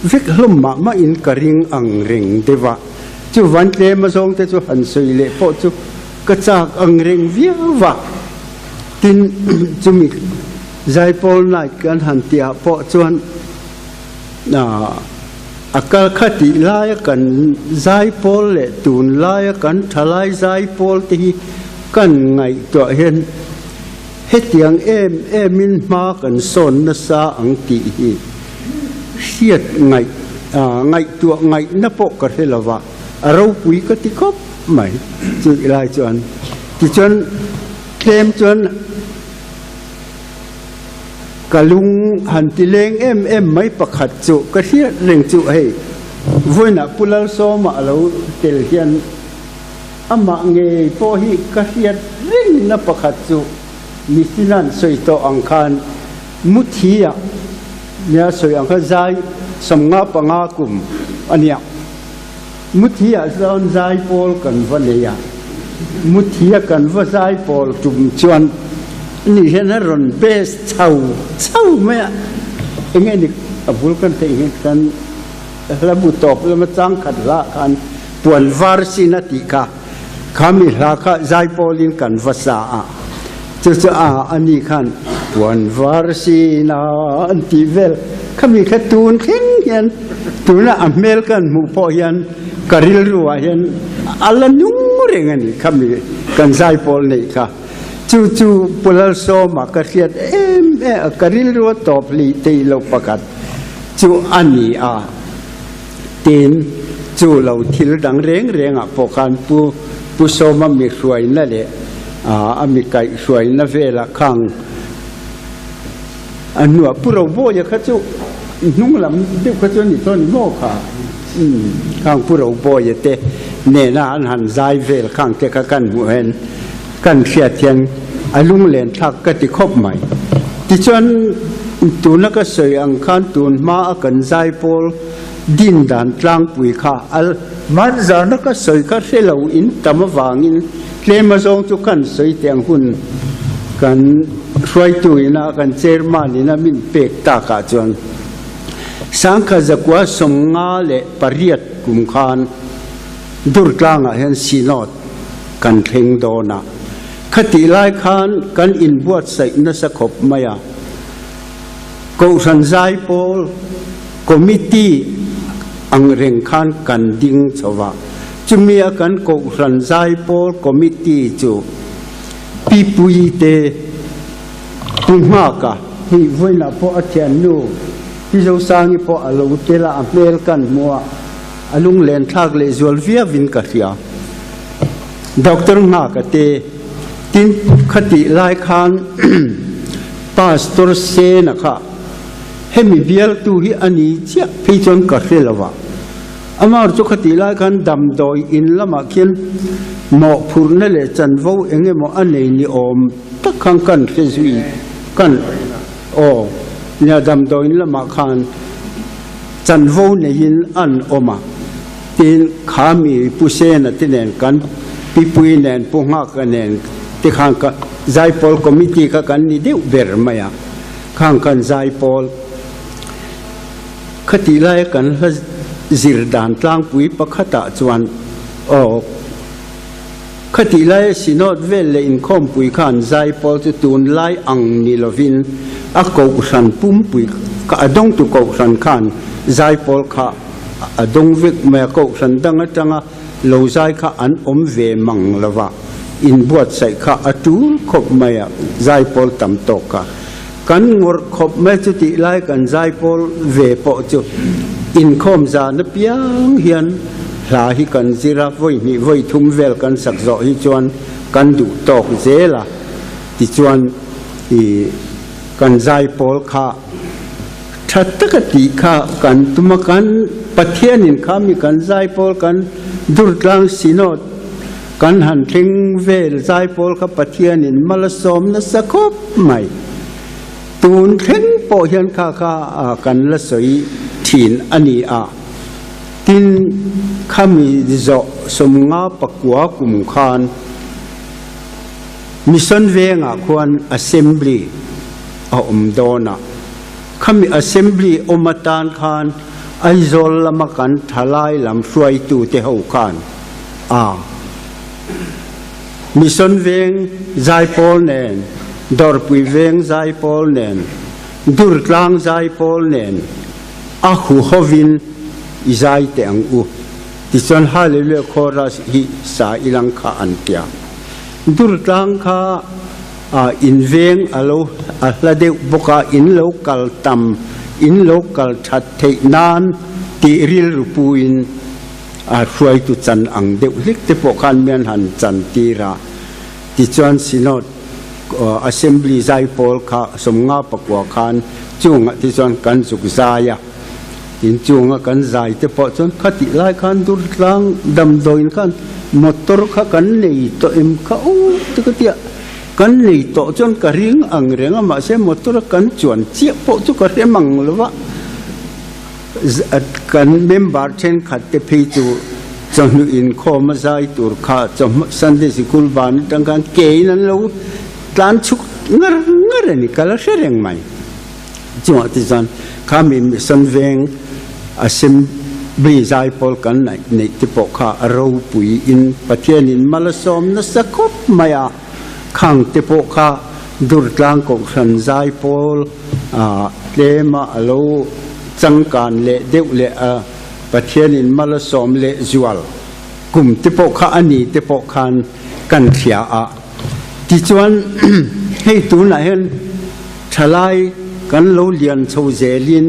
vek hlawm mah mah in ka ring ang reng deuh a, chuvan tlem a zawng te chu han sawi leh pawh chu ka chak ang reng viau a, tin chumi Zaipawl night kan han tih ah pawh chuan a kal kha tih laia kan Zaipawl leh tun laia kan thalai Zaipawl te hi kan ngaihtuah hian Hetiang em emin hma kan sawn nasa ang tih hi hriat ngaih ngaihtuah ngaihna pawh ka hre lo va, a ropui ka ti khawp mai chu ilai chuan. Tichuan tlem chuan ka lung han ti leng em em mai pakhat chu ka hriat reng chu hei vawiinah Pu Lalsawma a lo tel hian Amah ngei pawh hi ka hriat ringna pakhat chu Misinan sawi tawh ang khan Muthi-ah nia sawi ang kha zai 55 kum a nia. Muthi-ah chuan zai pawl kan va nei a, Muthi-a kan va zai pawl tum chuan ani hian a rawn base chho chho mai a, enge ni a bul kan theih hian kan hla bu tawp lama changkhat hlah khan Puan var sin a tih kha, kha mi hla kha zaipawlin kan va sa a, chu chu a ani khan puan var sin a an tih vel kha mi kha tun thleng hian tuna a hmel kan hmuh pawh hian ka rilru ah hian a la nung reng a ni kha mi kan zaipawl neih kha chu chu Pu Lalsawma ka hriat em em ka rilru a tawp hlih theih loh pakhat chu a ni a. Tin, chu lo thil dang reng rengah pawh khan Pu Pu Sawma mi hruaina leh a mi kaihhruaina velah khang a hnuah Pu Robawia kha chu hnung lam deuh kha chu a ni tawh a ni maw kha? Umm, khang Pu Robawia te nena an han zai vel khang te kha kan hmuh hian kan hriat hian a lunglen thlak ka ti khawp mai. Tichuan, tuna ka sawi ang khan tun hma a kan zai pawl din dan tlangpui kha a hmanzarna ka sawi kha hre lo in tam avangin tlem azawng chu kan sawi teh ang hun kan hruaitu ina kan chairman ina min pek takah chuan sangkha zakua 58 kum khan Durtlangah hian Synod kan thleng dawn a, khatih lai khan kan inbuatsaih nasa khawp mai a. Kohhran Zaipawl Committee ang reng khan kan ding chho va, chumi a kan Kohhran Zaipawl Committee chu Pi Puii te Pu Nghaka hi vawiinah pawh a thiannu Pi Zosangi pawh a lo tel a, a hmel kan hmu a. A lunglen thlak leh zual viauin ka hria. Doctor Nghaka te tin khatih lai khan Pastor Sena kha hemi bialtu hi a ni chiah phei chuan ka hre lo va. Amar chu khatih lai khan damdawi in lamah khian mawhphurhna leh chanvo eng emaw a nei ni awm tak khan kan hre zui kan aw nia damdawi in lamah khan Chanvo neiin an awm a, tin kha mi Pu Sena te nen kan Pipui nen Pu Nghaka nen Tikhan ka Zaipawl Committee kha kan ni deuh ber mai a, khang kan Zaipawl khatih laia kan hla zir dan tlangpui pakhatah chuan aw khatih laia Synod vel leh inkhawmpui khan Zaipawl chu tunlai ang ni lovin a kohhran pumpui kha a dawngtu kohhran khan Zaipawl kha a dawng vek mai a, kohhran dang atanga Lo zai kha an awm ve mang lo va, inbuatsaih kha a tul khawp mai a, zaipawl tam tawk kha kan ngawrh khawp mai chu tih lai kan zaipawl ve pawh chu inkhawm zan apiang hian hla hi kan zir a, vawi hnih vawi thum vel kan sak zawh hi chuan kan duh tawk zel a, tichuan ih kan zaipawl kha. Tha taka tih kha kan tum a, kan Pathianin kha mi kan zaipawl kan Durtlang Synod kan han thleng vel zaipawl kha Pathianin mal a sawm nasa khawp mai. Tun thleng pawh hian kha kha kan la sawi thin a ni a, tin khami zawh sawmnga pakua kum khan Mission vengah khuan Assembly a awm dawn a, khami Assembly awm atan khan Aizawl lama kan thalai lam hruaitute ho khan a Mission veng zaipawl nen, Dawrpui veng zaipawl nen, Durtlang zaipawl nen a huhovin i zai teh ang u. Tichuan Hallelujah Chorus hi sa ilang kha an tia. Durtlang kha in veng a lo a hla deuh bawk a, in lo kal tam, in lo kal that theih nan tih rilru puin a hruaitu chan ang deuh hlek te pawh khan mian han chan tir a. Tichuan Synod Assembly zaipawl kha 50 khan chungah te chuan kan zuk zai a. Inchunga kan zai te pawh chuan khatih lai khan Durtlang damdawiin khan motor kha kan nei tawh em kha aw ti ka tia, kan nei tawh chuan ka ring ang reng a mahse motor a kan chuan chiah pawh chu ka hre mang lo va, kan member thenkhat te phei chu chawhnu inkhawm a zai tur kha chawhma Sunday sikul van atang khan kein an lo tlan chhuk ngar ngar a ni ka la hre reng mai. Chungah te chuan khami Mission Veng Assembly zaipawl kan neih te pawh kha a ropui in Pathianin mal a sawm nasa khawp mai a, khang te pawh kha Durtlang Kohhran zaipawl tlema a lo changkan leh deuh leh a Pathianin mal a sawm leh zual kum te pawh kha a ni te pawh khan kan hria a. Tichuan hei tunah hian Thalai kan lo lian chho zelin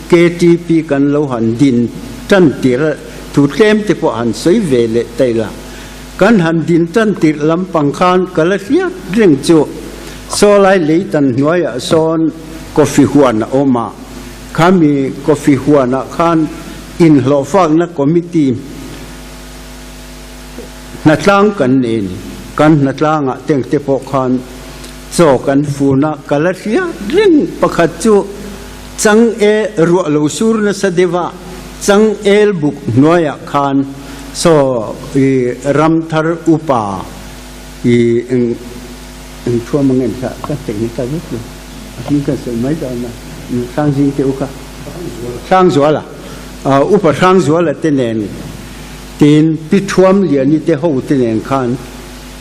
KTP kan lo han din tan tir a, thu tlem te pawh han sawi ve leh ta ila. Kan han din tan tirh lampang khan ka la hriat reng chu sawlai leitan hnuaiah sawn coffee huan a awm a, khami coffee huanah khan inhlawhfakna committee hnatlang kan nei a ni. Kan hnatlangah tengte pawh khan Chaw kan fun a, ka la hriat reng pakhat chu chang e ruah lo sur nasa deuh a, chang el buk hnuaiah khan saw i ramthar upa i eng eng thuam ang em kha ka technical vek lo a hming kan sawi mai dawn a, Hrangzing te u kha Hrangzuala upa Hrangzuala te nen tin Pi Thuamliani te ho te nen khan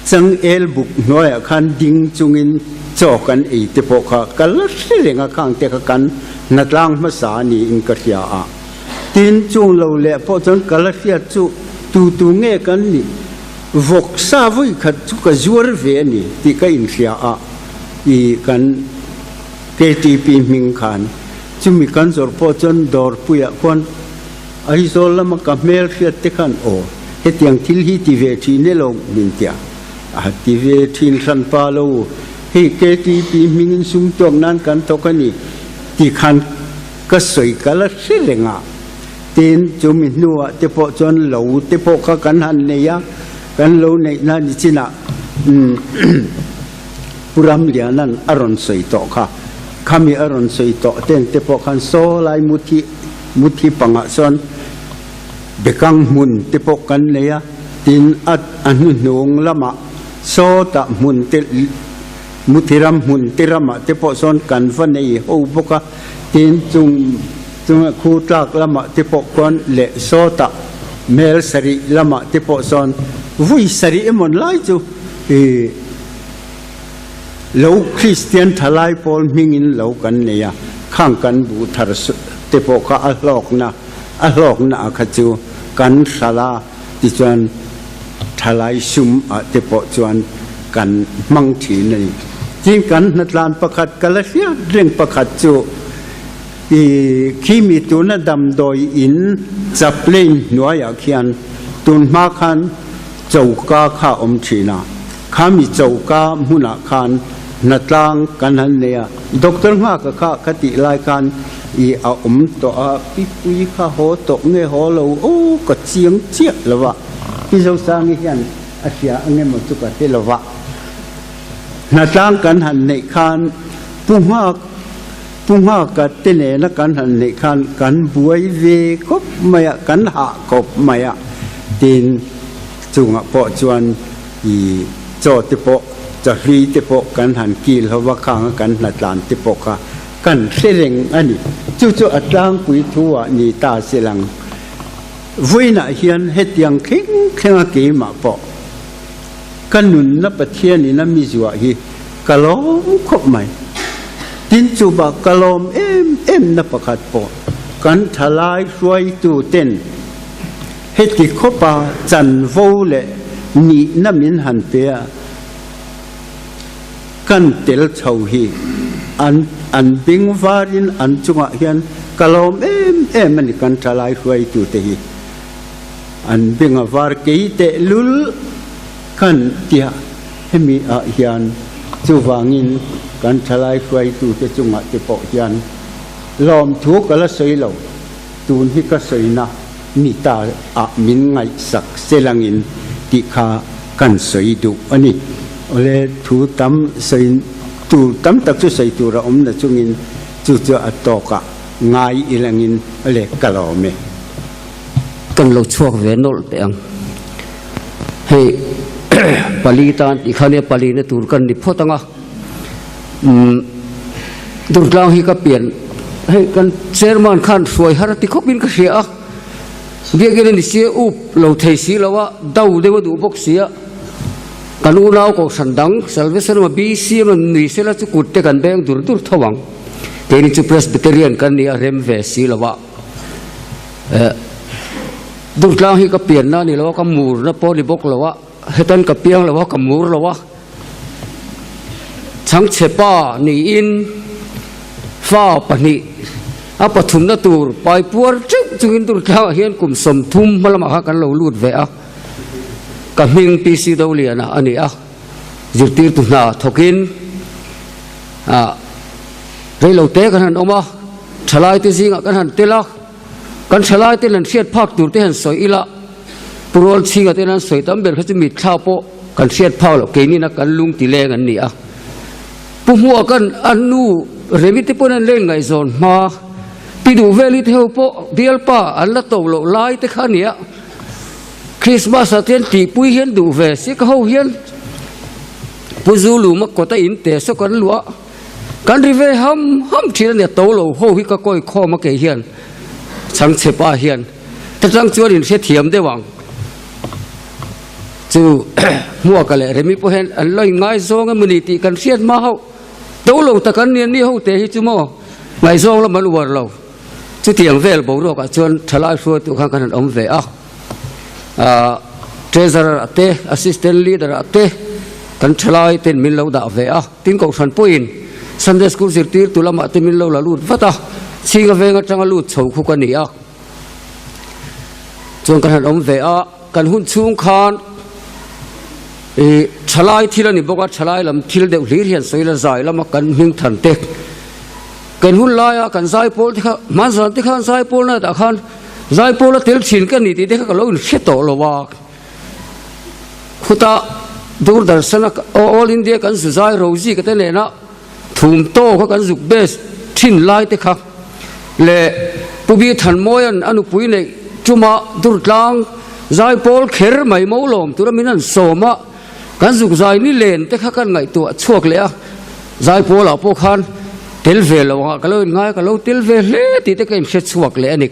Changel buk hnuaiah khan ding chungin chaw kan ei te pawh kha ka la hre reng a, khang te kha kan hnatlang hmasa a niin ka hria a. Tin, chung lo leh pawh chuan ka la hriat chu tu tu nge kan nih, vawk sa vawi khat chu ka zuar ve a ni tih ka inhria a, i kan KTP hming khan chumi kan zawrh pawh chuan dawrpuiah khuan Aizawl lama ka hmel hriat te khan aw hetiang thil hi ti ve thin e lo min tia a ti ve thin hran pa lo hei KTP hmingin sum tuak nan kan thawk a ni ti khan ka sawi ka la hre reng a tin chumi hnuah te pawh chuan lo te pawh kha kan han nei a kan lo neih na ni chinah Pu Ramliana'n a rawn sawi tawh kha khami a rawn sawi tawh teng te pawh khan saw lai muthi Muthi pangah chuan bekang hmun te pawh kan nei a, tin a a hnuhnung lamah Sawtah hmun te Muthiram hmun te ramah te pawh sawn kan va nei ho bawk a, tin chung chunga khu tlak lamah te pawh khuan leh sawtah mel sarih lamah te pawh sawn vui sarih emawn lai chu ih lo Kristian thalai pawl hmingin lo kan nei a, khang kan buh thar te pawh kha a hlawkna a hlawkna ah kha chu kan hral a. Tichuan, thalai sum ah te pawh chuan kan hmang thin a ni. Tin, kan hnatlan pakhat ka la hriat reng pakhat chu i khimi tuna damdawi in chaplain hnuaiah khian tun hma khan choka kha a awm thin a, khami choka hmunah khan hnatlang kan han nei a, Doctor Nghaka kha ka tih lai khan I a awm tawh a, pi pui kha haw tawh nge haw lo aw ka chiang chiah lo va, Pi Zosangi hian a hria ang emaw chu ka hre lo va. Hnatlang kan han neih khan Pu Nghak Pu Nghaka te nena kan han neih khan kan buai ve khawp mai a, kan hah khawp mai a, tin chungah pawh chuan i chaw te pawh chahlui te pawh kan han kil ho va, khanga kan hnatlan te pawh kha Kan hre reng a ni. Chu chu a tlangpui thu ah ni ta se lang. Vawiinah hian hetiang thleng thleng a keimah pawh ka nunna Pathianin a mi zuah hi ka lawm khawp mai. Tin chu bak ka lawm em em na pakhat pawh kan thalai hruaitu ten heti khawpa chanvo leh nihna min han pe a, Kan tel chho hi an an bing varin an chungah hian ka lawm em em a ni kan thalai hruaitute hi an bing a var kei teh lul kan tia hemi ah hian chuvangin kan thalai hruaitute chungah te pawh hian lawmthu ka la sawi lo tun hi ka sawina ni ta ah min ngaihsak selangin tih kha kan sawi duh a ni. Awle thu tam sawi tur tam tak chu sawi tur a awm na chungin chu chu a tawkah ngai ilangin awle ka lawm e. Kan lo chhuak ve nawlh teh ang. Hei pali tan tih kha nia pali na tur kan ni phawt ang a. Umm Durtlang hi ka pian hei kan chairman khan hruai har a ti khawpin ka hria a. Biakinn a ni sia up lo thei si lo a, do deuh a duh bawk si a. Kan unau kohhran dang Salvation emaw BC emaw nui sela chu kut te kan beng dur dur tho ang. Keini chu Presbyterian kan ni a rem ve si lo a. Eh Durtlang hi ka pianna a ni lo a, ka murna pawh a ni bawk lo a, hetan ka piang lo a, ka mur lo a. Chhangchhe pa niin fa pahnih a pathumna tur pai puar teuh chungin Durtlangah hian kum 30 hma lamah kha kan lo lut ve a, ka hming PC Doliana a ni a, zirtirtu hna thawkin ah reilote kan han awm a, thalaite zingah kan han tel a, kan thalaite lan hriat phak tur te han sawi ila. Pu Rual Chhinga ten an sawi tam ber kha chu mitthla pawh kan hriat phak loh keinina kan lung ti leng an ni a. Pu Hmuah kan a nu Remi te pawn an leng ngaihzawn hma Pi Duh Veli te ho pawh bialpa an la to loh lai te kha a ni a. Christmas ah te an tihpui hian duh ve si ka ho hian Pu Zuluma kawta in te saw kan luah kan ri ve ham ham thin a ni a to lo ho hi ka kawi khawm a kei hian chhangchhe pa hian. Tachang chuan in hrethiam deuh ang chu Hmuaka leh Remi pawh hian an lo ingaizawng emaw ni tih kan hriat hma hauh to lo tak an ni an ni ho te hi chu maw ngaihzawng lam an uar lo. Chutiang vel boruakah chuan thalai hruaitu khan kan han awm ve a, ah Treasurer ah te Assistant Leader ah te kan thalai ten min lo dah ve a, tin kohhran pawhin Sunday School zirtirtu lamah te min lo la lut vat a, chhinga veng atanga lut chho khu ka ni a. Chuan kan han awm ve a, kan hun chhung khan ih thalai thil a ni bawk a, thalai lam thil deuh hlir hian sawi la zai lama kan hming than te. Kan hun laia kan zaipawl te kha hmanzan te khan zaipawl na tah khan zaipawl a tel thin ka ni tih te kha ka lo inhre tawh lo a. Khutah Doordarshan a All India kan zu zai Rozi ka te nena Thum tawk kha kan zuk bes thin lai te kha leh Pu Bi Thanmawia'n a nupui neih chuma Durtlang zaipawl kher mai mo lawm tura min han sawm a, Kan zuk zai ni len te kha kan ngaihtuah chhuak leh a, Zaipawl ah pawh khan tel ve lo angah ka lo in ngai a, ka lo tel ve hle tih te ka in hre chhuak leh a ni.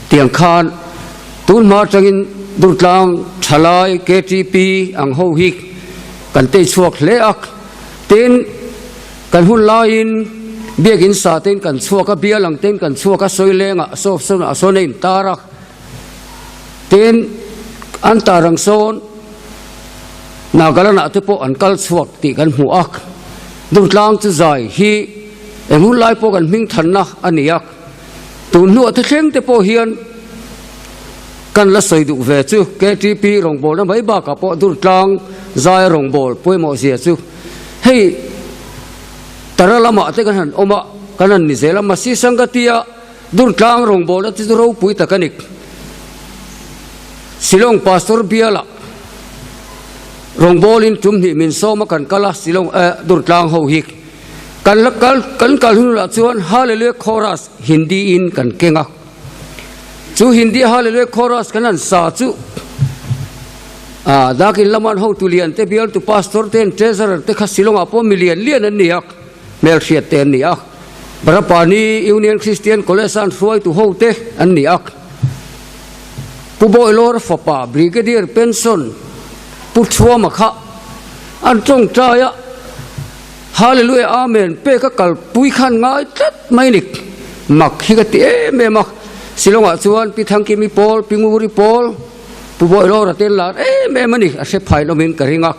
Tiang khan tun hma atangin Durtlang Thalai KTP ang ho hi kan tei chhuak hle a, tin kan hun laiin biakin sa tein kan chhuak a, bial ang tein kan chhuak a, Sawilengah sawfsawnah sawn a intar a, tin an tar ang sawn Nagaland ah te pawh an kal chhuak tih kan hmu a, Durtlang chu zai hi eng hun lai pawh kan hming thanna a ni a, tun hnuah te thleng te pawh hian kan la sawi duh ve chu KTP rawngbawlna mai bakah pawh Durtlang zai rawngbâwl pawimawh zia chu hei tara lamah te kan han awm a, kan han ni zel a, Masi Sangatia Durtlang rawngbawlna te chu ropui tak a ni. Shillong Pastor biala rawngbawlin tum hnih min sawm a kan kal a, Shillong eh Durtlang ho hi kan la kal kan kal hun lah chuan Hallelujah Chorus Hindi in kan keng a, chu Hindi Hallelujah Chorus kan han sa chu ah dakin laman hotu lian te bialtu Pastor ten Treasurer te kha Shillong ah pawh mi lian lian an ni a. Hmelhriat te an ni a, Barapani Union Christian College an hruaitu ho te an ni a. Pu Bawilawr fapa Brigadier Pension Pu Thuama kha an tawngtai a, Hallelujah Amen pek a kalpui khan ngai tlat mai ni. Mak hi ka ti em em a, Shillong-ah chuan Pi Thangkimi Pawl, Pi Nguri Pawl, Pu Bawilawra te an lar em em a ni, a hre phai lawmin ka ring a.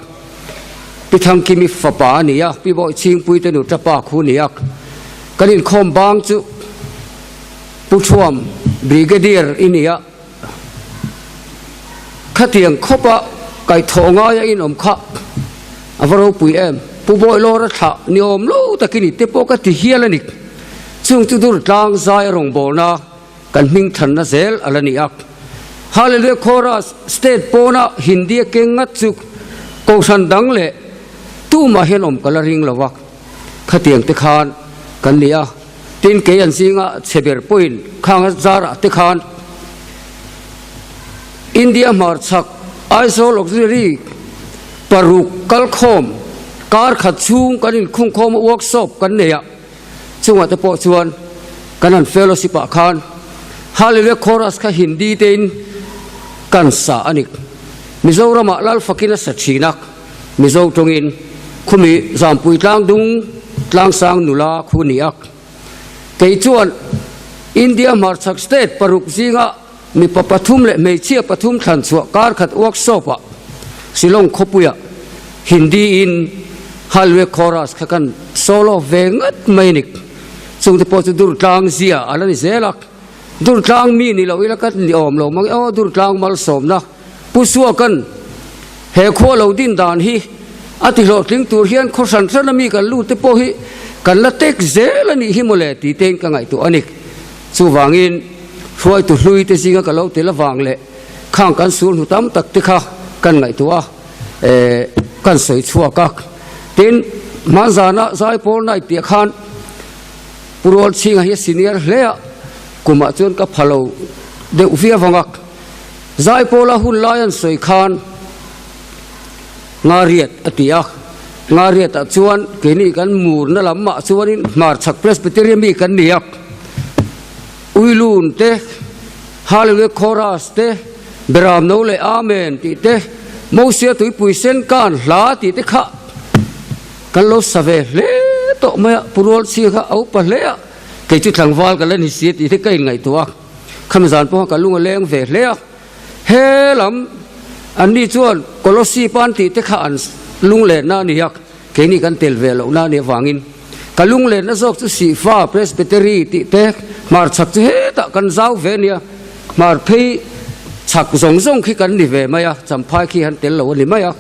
Pi Thangkimi fapa a ni a, Pi Bawi Chhingpui te nuta pa khu a ni a. Kan inkhawm bang chu Pu Thuam Brigadier i ni a, khatiang khawpa kaihthawh ngaia inawm kha a va ropui em. Pu Bawi Lawra thlah ni awm lo takin i te pawh ka ti hial a ni. Chung chu dur tlang zai a rawngbawlna Kan hming thanna zel a la ni a. Hallelujah Chorus State pawna Hindi a keng ngat chu Kohhran dang leh tumah hian awm ka la ring lo a. Khatiang te khan kan ni a. Tin kei an zinga chhe ber pawhin khang a zarah te khan India hmarchhak Aizawl Auxiliary paruk kalkhawm kar khat chhung kan inkhungkhawm a workshop kan nei a. Chungah te pawh chuan kan han fellowship ah khan Hallelujah Chorus kha Hindi te in kan sa a ni. Mizoram ah Lalfakin a sa thin a, Mizo tawngin khumi Zampui Tlangdung Tlangsang nula khu ni a. Kei chuan India hmarchhak state paruk zinga mipa pathum leh hmeichhia pathum thlan chhuah kar khat workshop ah Shillong khawpuiah Hindi in Hallelujah Chorus kha kan solo ve ngat mai a ni. Chungte pawh chu Durtlang zia a la ni zel a, Durtlang mi ni lo ila ka ni awm lo mang e aw Durtlang malsawmna Pu Suakan he khua lo din dan hi a ti hlawhtling tur hian khaw hran hran a mi kan lut te pawh hi kan la tek zel a nih hi mawle tih tein ka ngaihtuah a ni. Chuvangin hruaitu hlui te zinga ka lo tel avang leh khang kan sul hnu tam tak te kha kan ngaihtuah a, eh, kan sawi chhuak a. Tin, hmanzana Zaipawl night tih khan Pu Rualchhinga hi a senior hle a, kumah chuan ka pha lo deuh viau vang a. Zaipawla hun lai an sawi khan Ngariat a ti a, Ngariatah chuan keini kan murna lamah chuanin hmarchhak Presbyterian mi kan ni a, Uilun te, Hallelujah Chorus te, Beram no leh Amen tih te, Mosia tuipui sen kan hla tih te kha kan lo sa ve hle tawh mai a, Pu Rualchhia kha a upa hle a, kei chu tlangval ka la ni si tih te ka inngaihtuah a. Khami zan pawha ka lung a leng ve hle a, he lam anni chuan Kolossi pan tih te kha an lunglenna a ni a, keini kan tel ve lohna a nih avangin ka lunglenna zawk chu Sihfa Presbytery tih te hmarchhak chu hetah kan zau ve a nia, hmar phei chhak zawng zawng khi kan ni ve mai a, champhai khi han tel lo a ni mai a,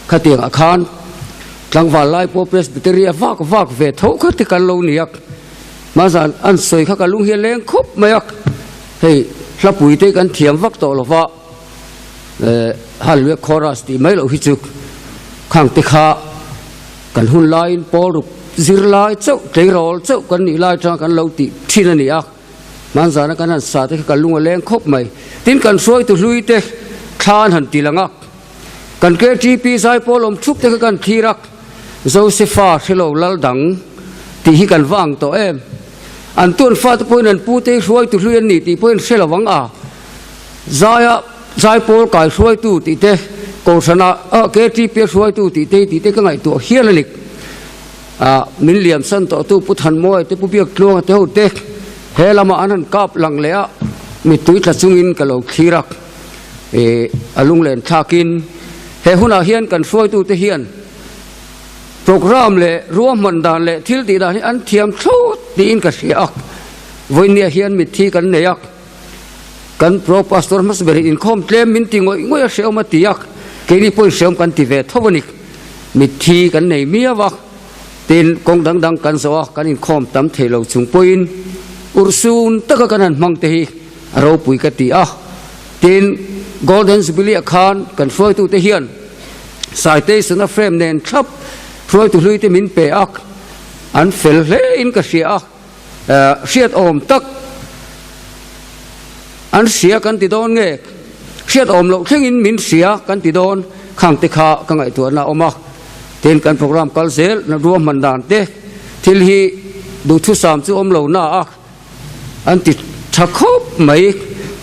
khatiangah khan tlangval lai pawh Presbytery a vak vak ve tho kha te kan lo ni a. Hmazan an sawi kha ka lung hi a leng khawp mai a, hei hlapui te kan thiam vak tawh lo va, eh Hallelujah Chorus tih mai loh hi chu khang te kha kan hun laiin pawl ruk zir lai chauh tleirawl chauh kan nih lai atanga kan lo tih thin a ni a, hmanzana kan han sa te kha ka lung a leng khawp mai. Tin kan hruaitu hlui te thla an han ti lang a. Kan KTP zaipawl awm thup te kha kan thlir a, Josefa hrelo lal dang tih hi kan va ang tawh em? An tuan fate pawhin an pute hi hruaitu hlui an ni tih pawhin hre lo ang a, zaia zaipawl kai hruaitu tih te, Kohhrana KTP a hruaitu tih te hi tih te ka ngaihtuah hial a ni. Min liamsan tawhtu Pu Thanmawia te, Pu Biaktluanga te ho te he lamah an han kap lang leh a, mittui tla chungin ka lo thlir a, a lunglen thlakin he hunah hian kan hruaitute hian Programme leh ruahman dan leh thil tih dan hi an thiam thlawt tiin ka hria a, vawinia hian mitthi kan nei a, kan Pro Pastor hmasa ber in inkhawm tlem min ti ngawih ngawih a hreawm a ti a, keini pawhin hreawm kan ti ve tho a ni, mitthi kan nei miau a, tin kawng dang dang kan zawh a, kan inkhawm tam thei lo chung pawhin urhsun taka kan han hmang te hi a ropui ka ti a, tin Golden Jubilee ah khan kan hruaitute hian Citation a frame nen thlap hruaitu hlui te min pe a, an fel hle in ka hria a, hriat awm tak an hria kan ti dawn nge, hriat awm loh thleng in min hria kan ti dawn khang te kha ka ngaihtuahna a awm a, tin kan program kal zel na ruahman dan te thil hi duhthusam chu awm lo na a. An ti tha khawp mai.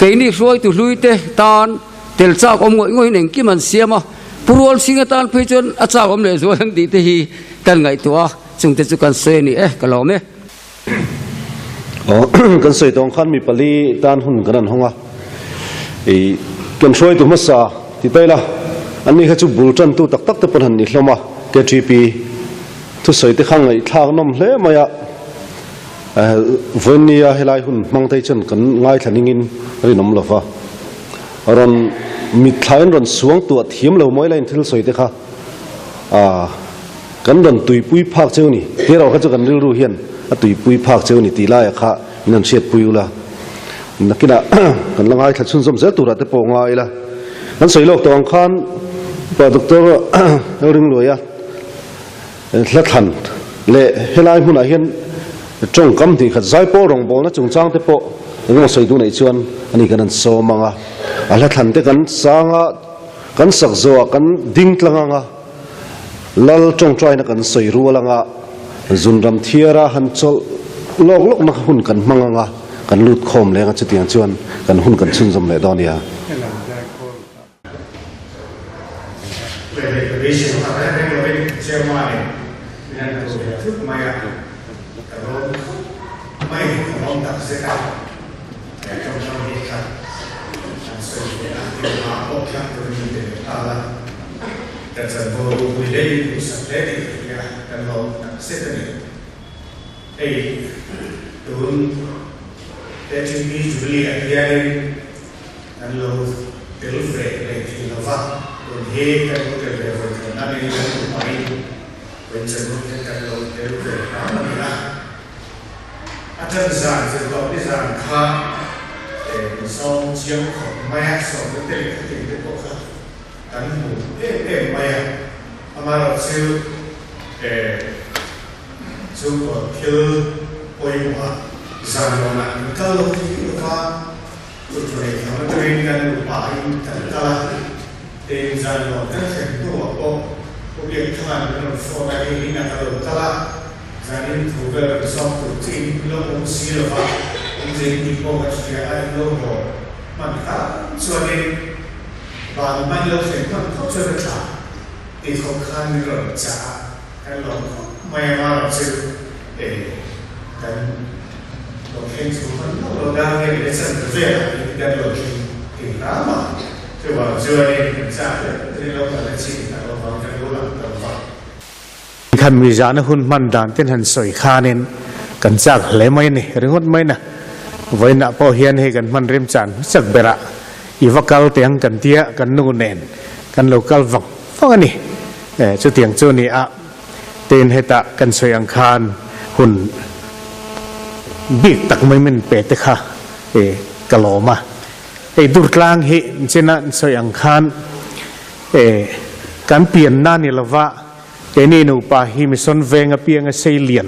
Keini hruaitu hlui te tan tel chak awm ngawih ngawih in engkim an siam a, Pu Rual Singa tan phei chuan a chak awm leh zual ang tih te hi kan ngaihtuah a, chung te chu kan sawi a ni e, ka lawm e. Aw, kan sawi tawng khan mi pali tan hun kan an hawng a, i kan hruaitu hmasa ti ta ila, anni kha chu bul tantu tak tak te pawn han ni hlawm a, KTP thusawi te kha ngaihthlak nawm hle mai a. Vawinia helai hun hmang te hi chuan kan ngaithla ningin rinawm lo va, rawn mitthlain rawn suang tuah thiam lo mawi laiin thil sawi te kha kan rawn tuipui phak cheu ni, tih erawh kha chu kan rilru hian a tuipui phak cheu ni tih laiah kha min rawn hriatpui ula, nakinah kan la ngaithla chhunzawm zel turah te pawh ngai ila. Kan sawi lawk tawh ang khan Upa Doctor Lalringluaia, Hla thlan leh helai hmunah hian tawngkam hnih khat zaipawl rawngbawlna chungchang te pawh engemaw sawi duh neih chuan ani kan han sawm ang a, a hla thlan te kan sang a, kan sak zawhah kan ding tlang ang a, Lal tawngtaina kan sawi rual ang a, zunram thiara han chawlh lawk lawkna hun kan hmang ang a, kan lut khawm leng a chutiang chuan kan hun kan chhunzawm leh dawn nia. Leh ka beisei hmasa reng reng lovin Chairman-in min han ko ve thut mai a, ka lawm khawp mai, ka lawm tak zet a, he tawngtawng hi kha an sawi ve a, tin hma pawh kha turin min pe ve nghal a, kan chanvo ropui hlein duhsak hle tih ka hria, kan lawm tak zet a ni. Hei tun KTP Jubilee ah hianin Kan lo tel ve leh thei lo va, tun hi kan lo tel ve vawi khat na niin kan hmu mai. Vawichawlh hian kan lo tel ve hram a ni a. A tan zan zirtawp ni zan kha min sawm chiang khawp mai a, sawmna te leh khatin te pawh kha kan hmu em em mai a. Amaherawhchu chu thil pawimawh a zan rawnah kan kal lo thei lo va. Tunthlei thang atangin kan nupa in kan kal a, tin zan nuam kan thlen hnuah pawh Pu Biakthangah min rawn phone a, hei inah ka lo kal a, zanin thu vel rawn zawk tur chi in lo awm si lo va, in zei tih pawh ka hria a, in lo haw hman hram chuanin van hma in lo thlen hman phawt chuan a tla tih khawp khan min rawn chah a, kan lawm khawp mai a, marawh chu hei kan Lo thleng chu hman lo lo dar nge leh chan ta vel ah in kan lo thleng thei hram a, chuvang chuanin kan chak hle hle lo kan la chin ta lo vang kan lo lang ta lo va. Khan mi zahna hun hman dan ten han sawi khanin kan chak hle mai a ni ringawt mai na. Vawiinah pawh hian hei kan hman remchan hmasak berah i va kal teh ang kan tia kan nu nen kan lo kal vang vang a ni. Chutiang chu a ni a. Tin hetah kan sawi ang khan hun bik tak mai min pe te kha i ka lawm a. Hei Durtlang hi china an sawi ang khan i kan pianna ni lova keini nupa hi Mission Veng apianga sei lian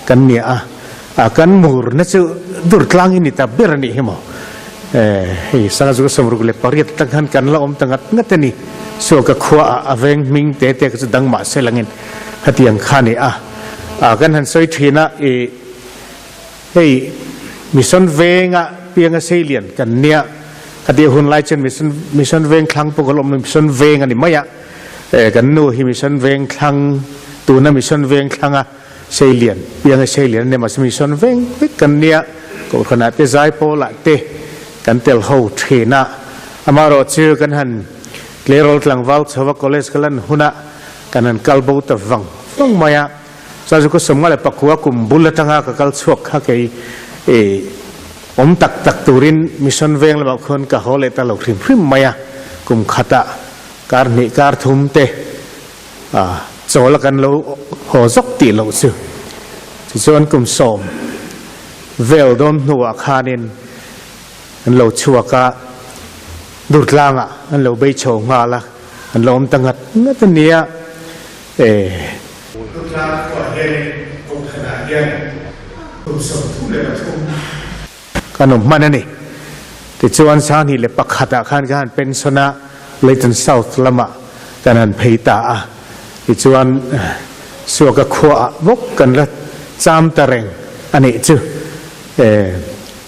kan nia a, kan murna chu Durtlang hi ni ta ber a nih hi maw. Hei sanga chu ka 68 atang khan kan la awm ta ngat ngat a ni. Suaka khua ah a veng hming te te kha chu dang mah se langin khatiang kha a ni a. Kan han sawi thin a, i hei Mission venga pianga seilian kan nia khatiang hun lai chuan Mission Mission veng thlang pawh ka la awm lo Mission veng a ni mai a. Kan nu hi Mission veng thlang tuna Mission veng thlanga Seilian, pianga Seilian a nia mahse Mission veng vek kan nia, Kohhranah te Zaipawlah te kan tel ho thin a, amaherawh chu kan han tleirawl tlangval chho a college ka lan hunah kan han kal bo ta vang vang mai a, chuan chu ka 59 kum bul atanga ka kal chhuak kha kei i awm tak tak turin Mission veng lamah khuan ka haw leh ta lo hrim hrim mai a, kum khatah kar hnih kar thum te A chawl a kan lo haw zawk tih loh chu. Tichuan kum sawm vel dawn hnuah khanin an lo chhuak a, Durtlangah an lo bei chho nghal a, an lo awm ta ngat ngat a nia. E. Durtlang khuaah hianin Kohhranah hian kum 33. Kan awm hman a ni. Tichuan 2001 ah khan ka han pension a, Leighton South lamah kan han phei ta a. Tichuan Suaka khuaah bawk kan la cham ta reng a nih chu.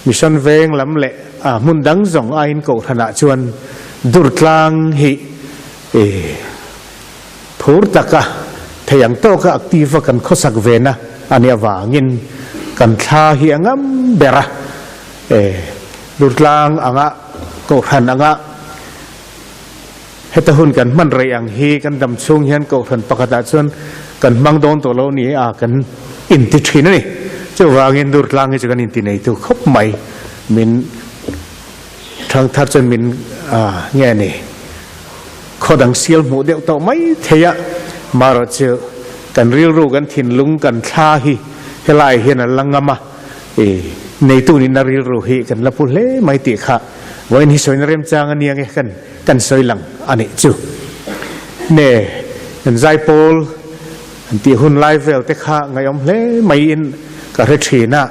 Mission veng lam leh hmun dang zawng aiin Kohhranah chuan Durtlang hi Phur taka thei ang tawka active a kan khawsak ve na a nih avangin kan thla hi a ngam ber a, e Durtlang anga Kohhran anga heta hun kan hman rei ang hi kan dam chhung hian Kohhran pakhatah chuan kan hmang dawn tawh lo ni a kan inti thin a ni. Chuvangin Durtlang hi chu kan inti neitu khawp mai min Thangthar chuan min nge ni khaw dang sial hmuh deuh tawh mai thei a, marawh chu kan rilru kan thinlung kan thla hi helai hian a la ngam a, i neitu nihna rilru hi kan la pu hle mai tih kha vawiin hi sawina remchang a nia nge kan kan sawi lang a nih chu. Ne kan zaipawl an tih hun lai vel te kha ngaihawm hle maiin ka hre thin a.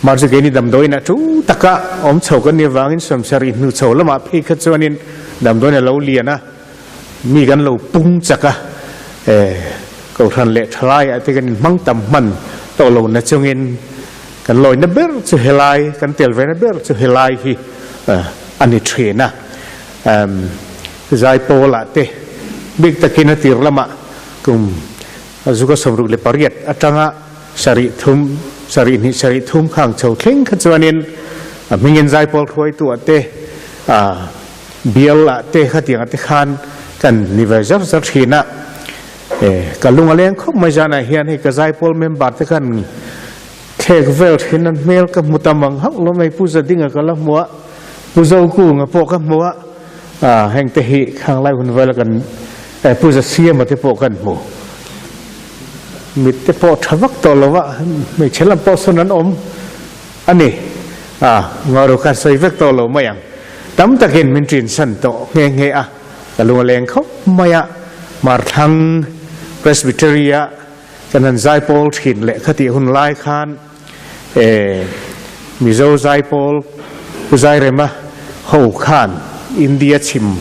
Mahse keini damdawiin a thu taka awm chho kan nih avangin sawmsarih hnu chho lamah phei kha chuanin damdawiin a lo lian a, mi kan lo pung chak a, e Kohhran leh thalaiah te kan inhmang tam hman tawh lo na chungin kan lawina ber chu helai, kan tel vena ber chu helai hi a ni thin a. Zaipawlah te bik takin a tir lamah kum zuka 68 atanga Sarih thum, sarih hnih, sarih thum khang chho thleng kha chuanin a hmingin zaipawl hruaitu ah te, a bial ah te khatiang ah te khan kan ni ve zar zar thin a. E, ka lung a leng khawp mai zanah hian hei ka zaipawl member te khan thlek vel thin an hmel ka hmu tam ang hauh lo mai. Pu Zadinga ka la hmu a, Pu Zokunga pawh ka hmu a, a heng te hi khang lai hun vela kan Pu Zasiama te pawh kan hmu. Mit te pawh tha vak tawh lo a, hmeichhe lam pawh sawn an awm a ni. A, ngauru khan sawi vek tawh lo mai ang. Tam takin min ṭin san tawh nghe nghe a, ka lung a leng khawp mai a. Marthlang Presbytery-a kan han zaipawl ṭhin leh khatih hun lai khan e, Mizo zaipawl Pu Zairema ho khan India chhim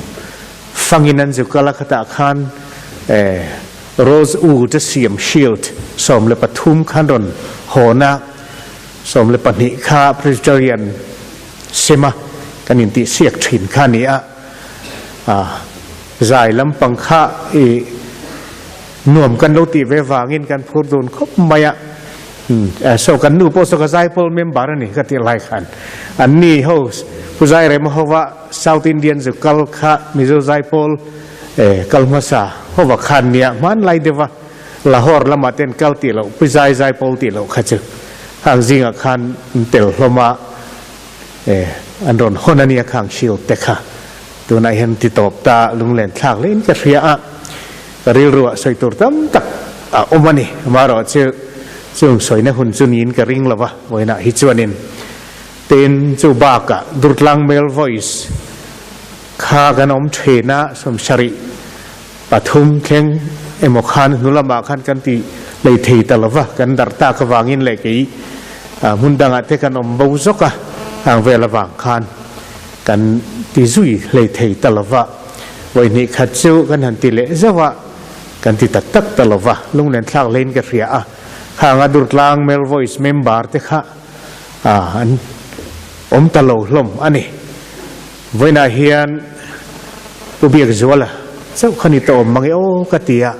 fangin an zu kal a, khatah khan e, Rose U te siam shield 13 khan rawn hawn a, 12 kha Presbyterian sema kan intihsiak thin kha a ni a, zai lampang kha i nuam kan lo tih ve vangin kan phur dun khawp mai a, so kan nu pawh saw ka zaipawl member a ni ka tih lai khan an ni ho Pu Zairema hova South Indian zu kal kha Mizo zaipawl E, kal hmasa hova khan nia hman lai deuh a, Lahore lamah ten kal tih loh, pi zai zai pawl tih loh kha chu hang zingah khan an tel hlawm a, e, an rawn hawn a nia khang shield te kha. Tunah hian ti tawp ta lunglen thlak hlein ka hria a, ka rilruah sawi tur tam tak a awm a ni. Amaherawhchu chung sawina hun chu niin ka ring lo va, vawiinah hi chuanin tin chu bakah Durtlang Male Voice, Kha kan awm thin a, 73 thleng emaw khan hnu lamah khan kan ti lei thei ta lo va, kan darh tak avangin leh kei hmun dangah te kan awm bo zawk a, hang vel avang khan. kan ti zui hlei thei ta lo va. Vawi hnih khat chu kan han ti leh zauh a, kan ti tak tak ta lo va, lunglen thlak hlein ka hria a. Khang a Durtlang Male Voice member te kha an awm ta lo hlawm a ni. Vawiinah hian Pu Biakzuala chauh kha ni ta awm mang e aw ka ti a,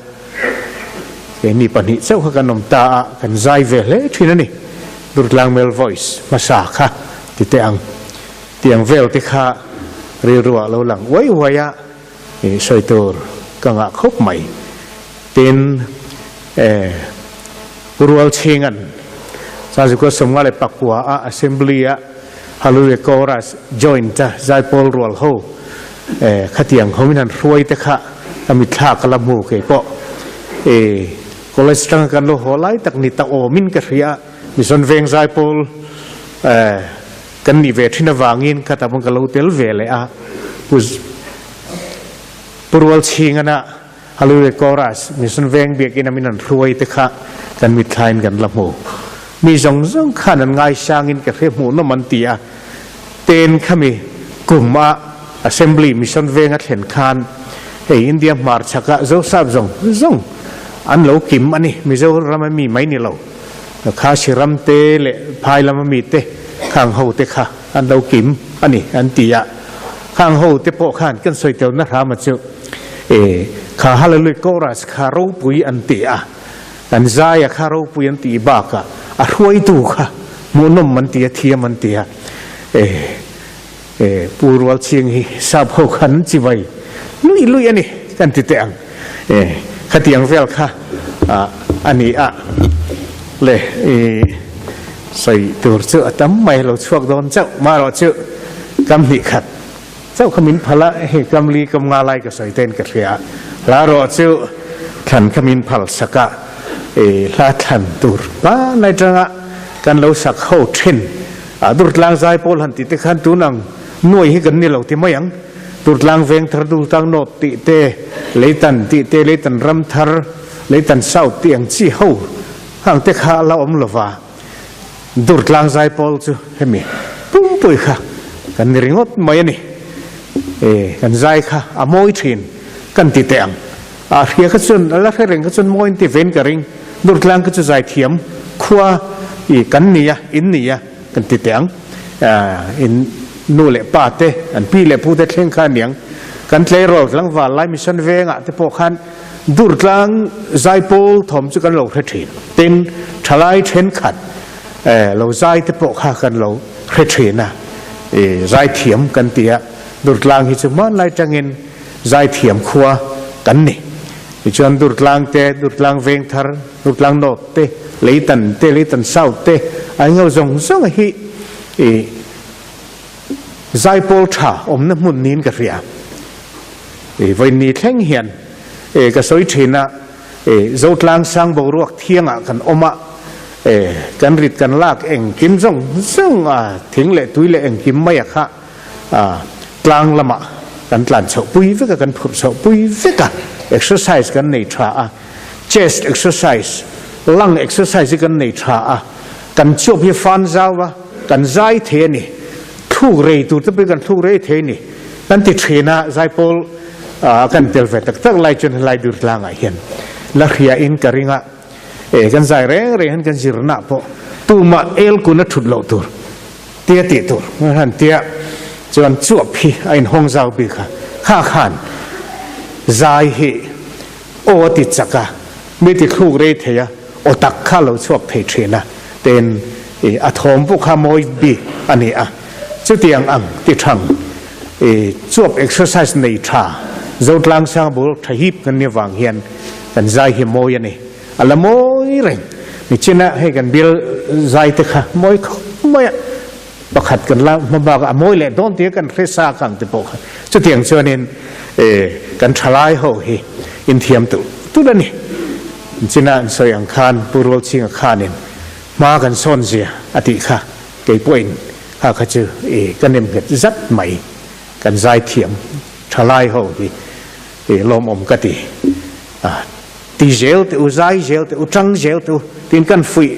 keini pahnih chauh kha kan awm ta a, kan zai ve hle thin a ni. Durtlang Male Voice hmasa kha ti teh ang tiang vel te kha rilruah lo lang uai uai a, sawi tur ka ngah khawp mai. Tin, Pu Rualchhinga'n Sazikua 54 a Assembly a Hallelujah Chorus Joint a Zaipawl rual ho khatiang ho min han hruai te kha ka mitthla ka la hmu kei pawh. College tanga kan lo haw lai tak ni ta awmin ka hria a, Mission Veng Zaipawl kan nih ve thin avangin kha tam ka lo tel ve leh a. Pu Rualchhinga'n a Hallelujah Chorus, Mission Veng biakinn a min an hruai te kha kan mitthla in kan la hmu. Mi zawng zawng khan an ngaisang in ka hre hmuhnawm an ti a, ten khami kum a Assembly Mission Veng a thlen khan hei India hmarchhak ah Zosap zawng zawng an lo kim a ni, Mizoram a mi mai ni lo, Khasi ram te leh phai lam a mi te khang ho te kha an lo kim a ni an ti a, khang ho te pawh khan kan sawi telna hram a chu. E, kha Hallelujah Chorus kha ropui an ti a, kan zaia kha ropui an tih bakah a hruaitu kha hmuhnawm an ti a, thiam an ti a. E, e, Pu Rualchhing hi sap ho kha an chivai luih luih a ni kan ti teh ang. E, khatiang vel kha a ni a. Le, e, sawi tur chu a tam mai lo chhuak dawn chauh, marawh chu kam hnih khat. Chauh kha min phal a, hei kam li kam nga lai ka sawi ten ka hria a, hla rawh chu thlan kha min phal sak a, i hla thlan tur hmanlai tanga kan lo sak ho thin a, Durtlang zai pawl han tih te khan tun ang nuai hi kan ni lo ti mai ang, Durtlang veng thar, Durtlang North tih te, Leitan tih te, Leitan ram thar, Leitan South tih ang chi ho hang te kha a la awm lova. Durtlang zaipawl chu hemi pumpui kha kan ni ringawt mai a ni. E, kan zai kha a mawi thin kan ti teh ang. A hria kha chuan, a la hre reng kha chuan mawi an ti vein ka ring. Durtlang kha chu zaithiam khua i kan ni a, in ni a kan ti teh ang. In nu leh pa te, an pi leh pu te thleng kha a niang. Kan tleirawl tlangval lai mission vengah te pawh khan Durtlang zaipawl thawm chu kan lo hre thin. Tin, thalai thenkhat lo zai te pawh kha kan lo hre thin a, zaithiam kan ti a, Durtlang hi chu hmanlai tangin zaithiam khua kan ni. Tichuan Durtlang te, Durtlang Vengthar, Durtlang North te, Leitan te, Leitan South te, a englo zawng zawng hi zaipawl tha awmna hmun niin ka hria. I vawiin thleng hian e ka sawi thin a, e Zotlang sang boruak thiangah kan awm a, e kan rit kan lak engkim zawng zawng a thing leh tui leh engkim mai a kha a tlang lamah kan tlan chhoh pui vek a, kan phurh chhoh pui vek a, exercise kan nei tha a, chest exercise, lung exercise hi kan nei tha a, kan chuap hi fan zau a, kan zai thei a ni, thluk rei tur te pawhin kan thluk rei thei a ni. Kan ti thin a, Zaipawl a kan tel ve tak tak lai chuan helai Durtlangah hian la hria in ka ring a, e kan zai reng reng hian kan zirna pawh tumah el kun a thut loh tur tia tih tur han tia chuan chuap hi a inhawng zau bik a, kha khan zai hi aw a ti chak a, mi ti thluk rei thei a, aw tak kha lo chhuak thei thin a, ten a thawm pawh kha mawi bik a ni a. Chutiang ang ti thang i chuap exercise nei tha Zotlang sang bul tha hip kan ni vang hian kan zai hi mawi a ni. A la mawi reng. Nichina hei kan bial zai te kha mawi khawp mai a, pakhat kan la hma bak a mawi leh dawn tia kan hre sa kha ang te pawh kha. Chutiang chuanin kan thalai ho hi inthiam tulh tulh a ni. Nichina an sawi ang khan Pu Rualchhinga khanin hma kan sawn zia a tih kha. Kei pawhin kha kha chu i ka nem nghet zat mai, kan zaithiam thalai ho hi i lawmawm ka ti. A ti zel teh u, zai zel teh u, tang zel teh u tiin kan fuih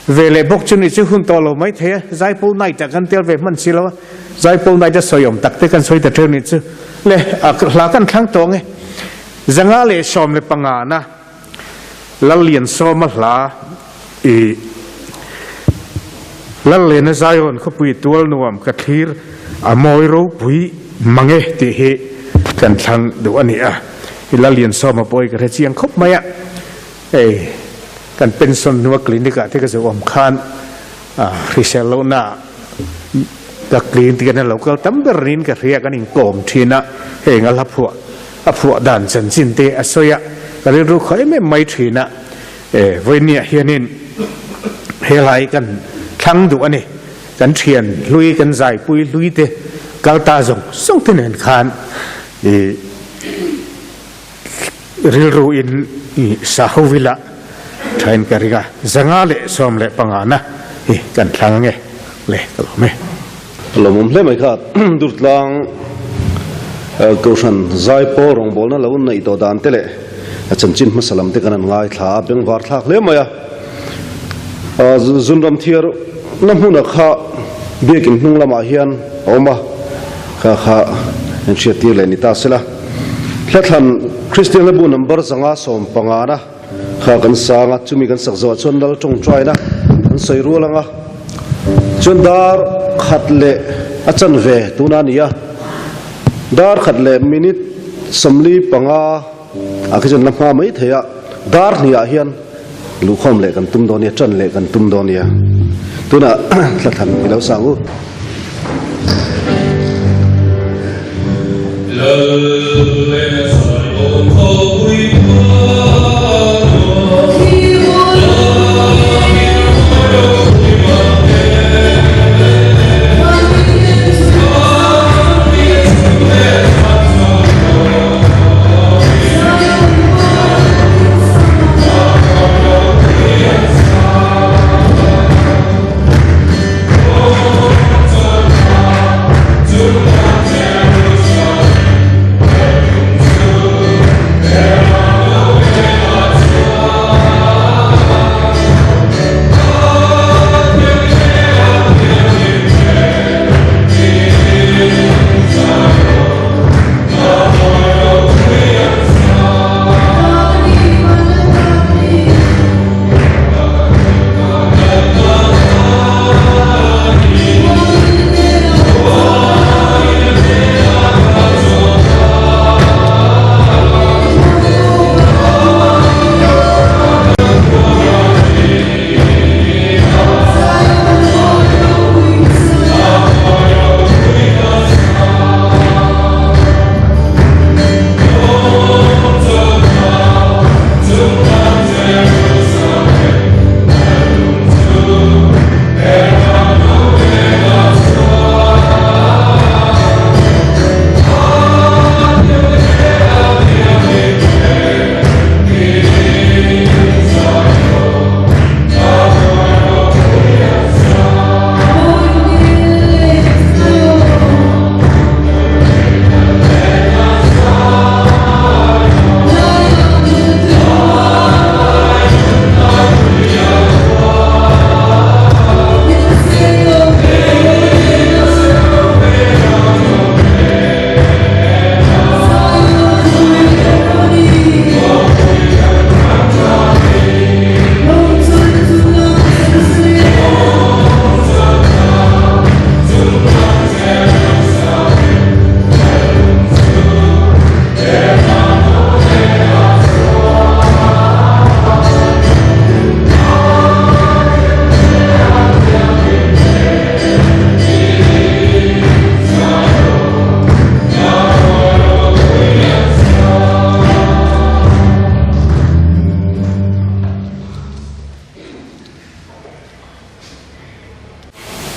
Ve leh bawk chu ni chu hun tawh lo mai thei a, Zaipawl Night ah kan tel ve hman si lo a, Zaipawl Night a sawi awm tak te kan sawi ta teuh ni chu. Le, a hla kan thlang tawh ang e. 515 na Lalliansawma hla i Lallena Zion khawpui tual nuam ka thlir a mawi ropui mang e tih hi kan thlang duh a ni a. I Lalliansawma pawh hi ka hre chiang khawp mai a. Hei kan pension hnua clinic ah te ka zo awm khan hrisel lohna ka clinic te lo kal tam ber niin ka hria kan inkawm thin a, heng a hla phuah a phuah dan chanchin te a sawi a, ka rilru khaw em em mai thin a, e vawinia hianin helai kan thlang duh a ni, kan thian hlui kan zaipui hlui te kal ta zawng zawng te nen khan i Rilru in i sa ho vila thain ka ring a, 515 na hi kan thlang ange le ka lawm e. Ka lawmawm hle mai kha Durtlang Kohhran Zaipawl rawngbawlna lo neih tawh dan te leh a chanchin hmasa lam te kan han ngaithla a, bengvar thlak hle mai a. Zunram thiar na hmuna kha biakin hnung lamah hian a awm a, kha kha inhriattir leh ni ta sela. Hlathlan Kristian hlabu number 515 na kha kan sang a, chumi kan sak zawhah chuan Lal tawngtaina an sawi rual ang a, chuan dar khat leh a chanve tuna a ni a, dar khat leh minute 45 ah khi chuan la hma mai thei a, dar hnihah hian luhkhawm leh kan tum dawn nia, tan leh kan tum dawn nia. Tunah Hlathlan i lo sang u.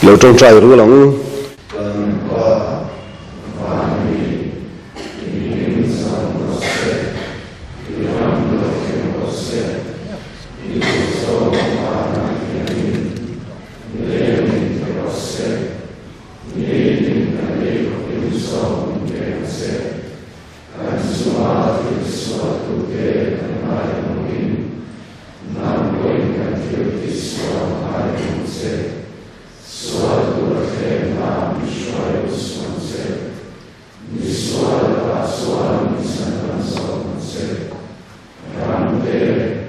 Lo tawngtai rual ang u. Kan Pa Vanmi, i hming chang rawh se, i ram lo thleng rawh se, i duhzawng vanah hianin leng in ti rawh se, nitin kan ei khawpin zawng min pe ang che. Kan chunga thil sualtute kan ngai hmuhin, nang pawhin kan thil tisual ngai. ang che.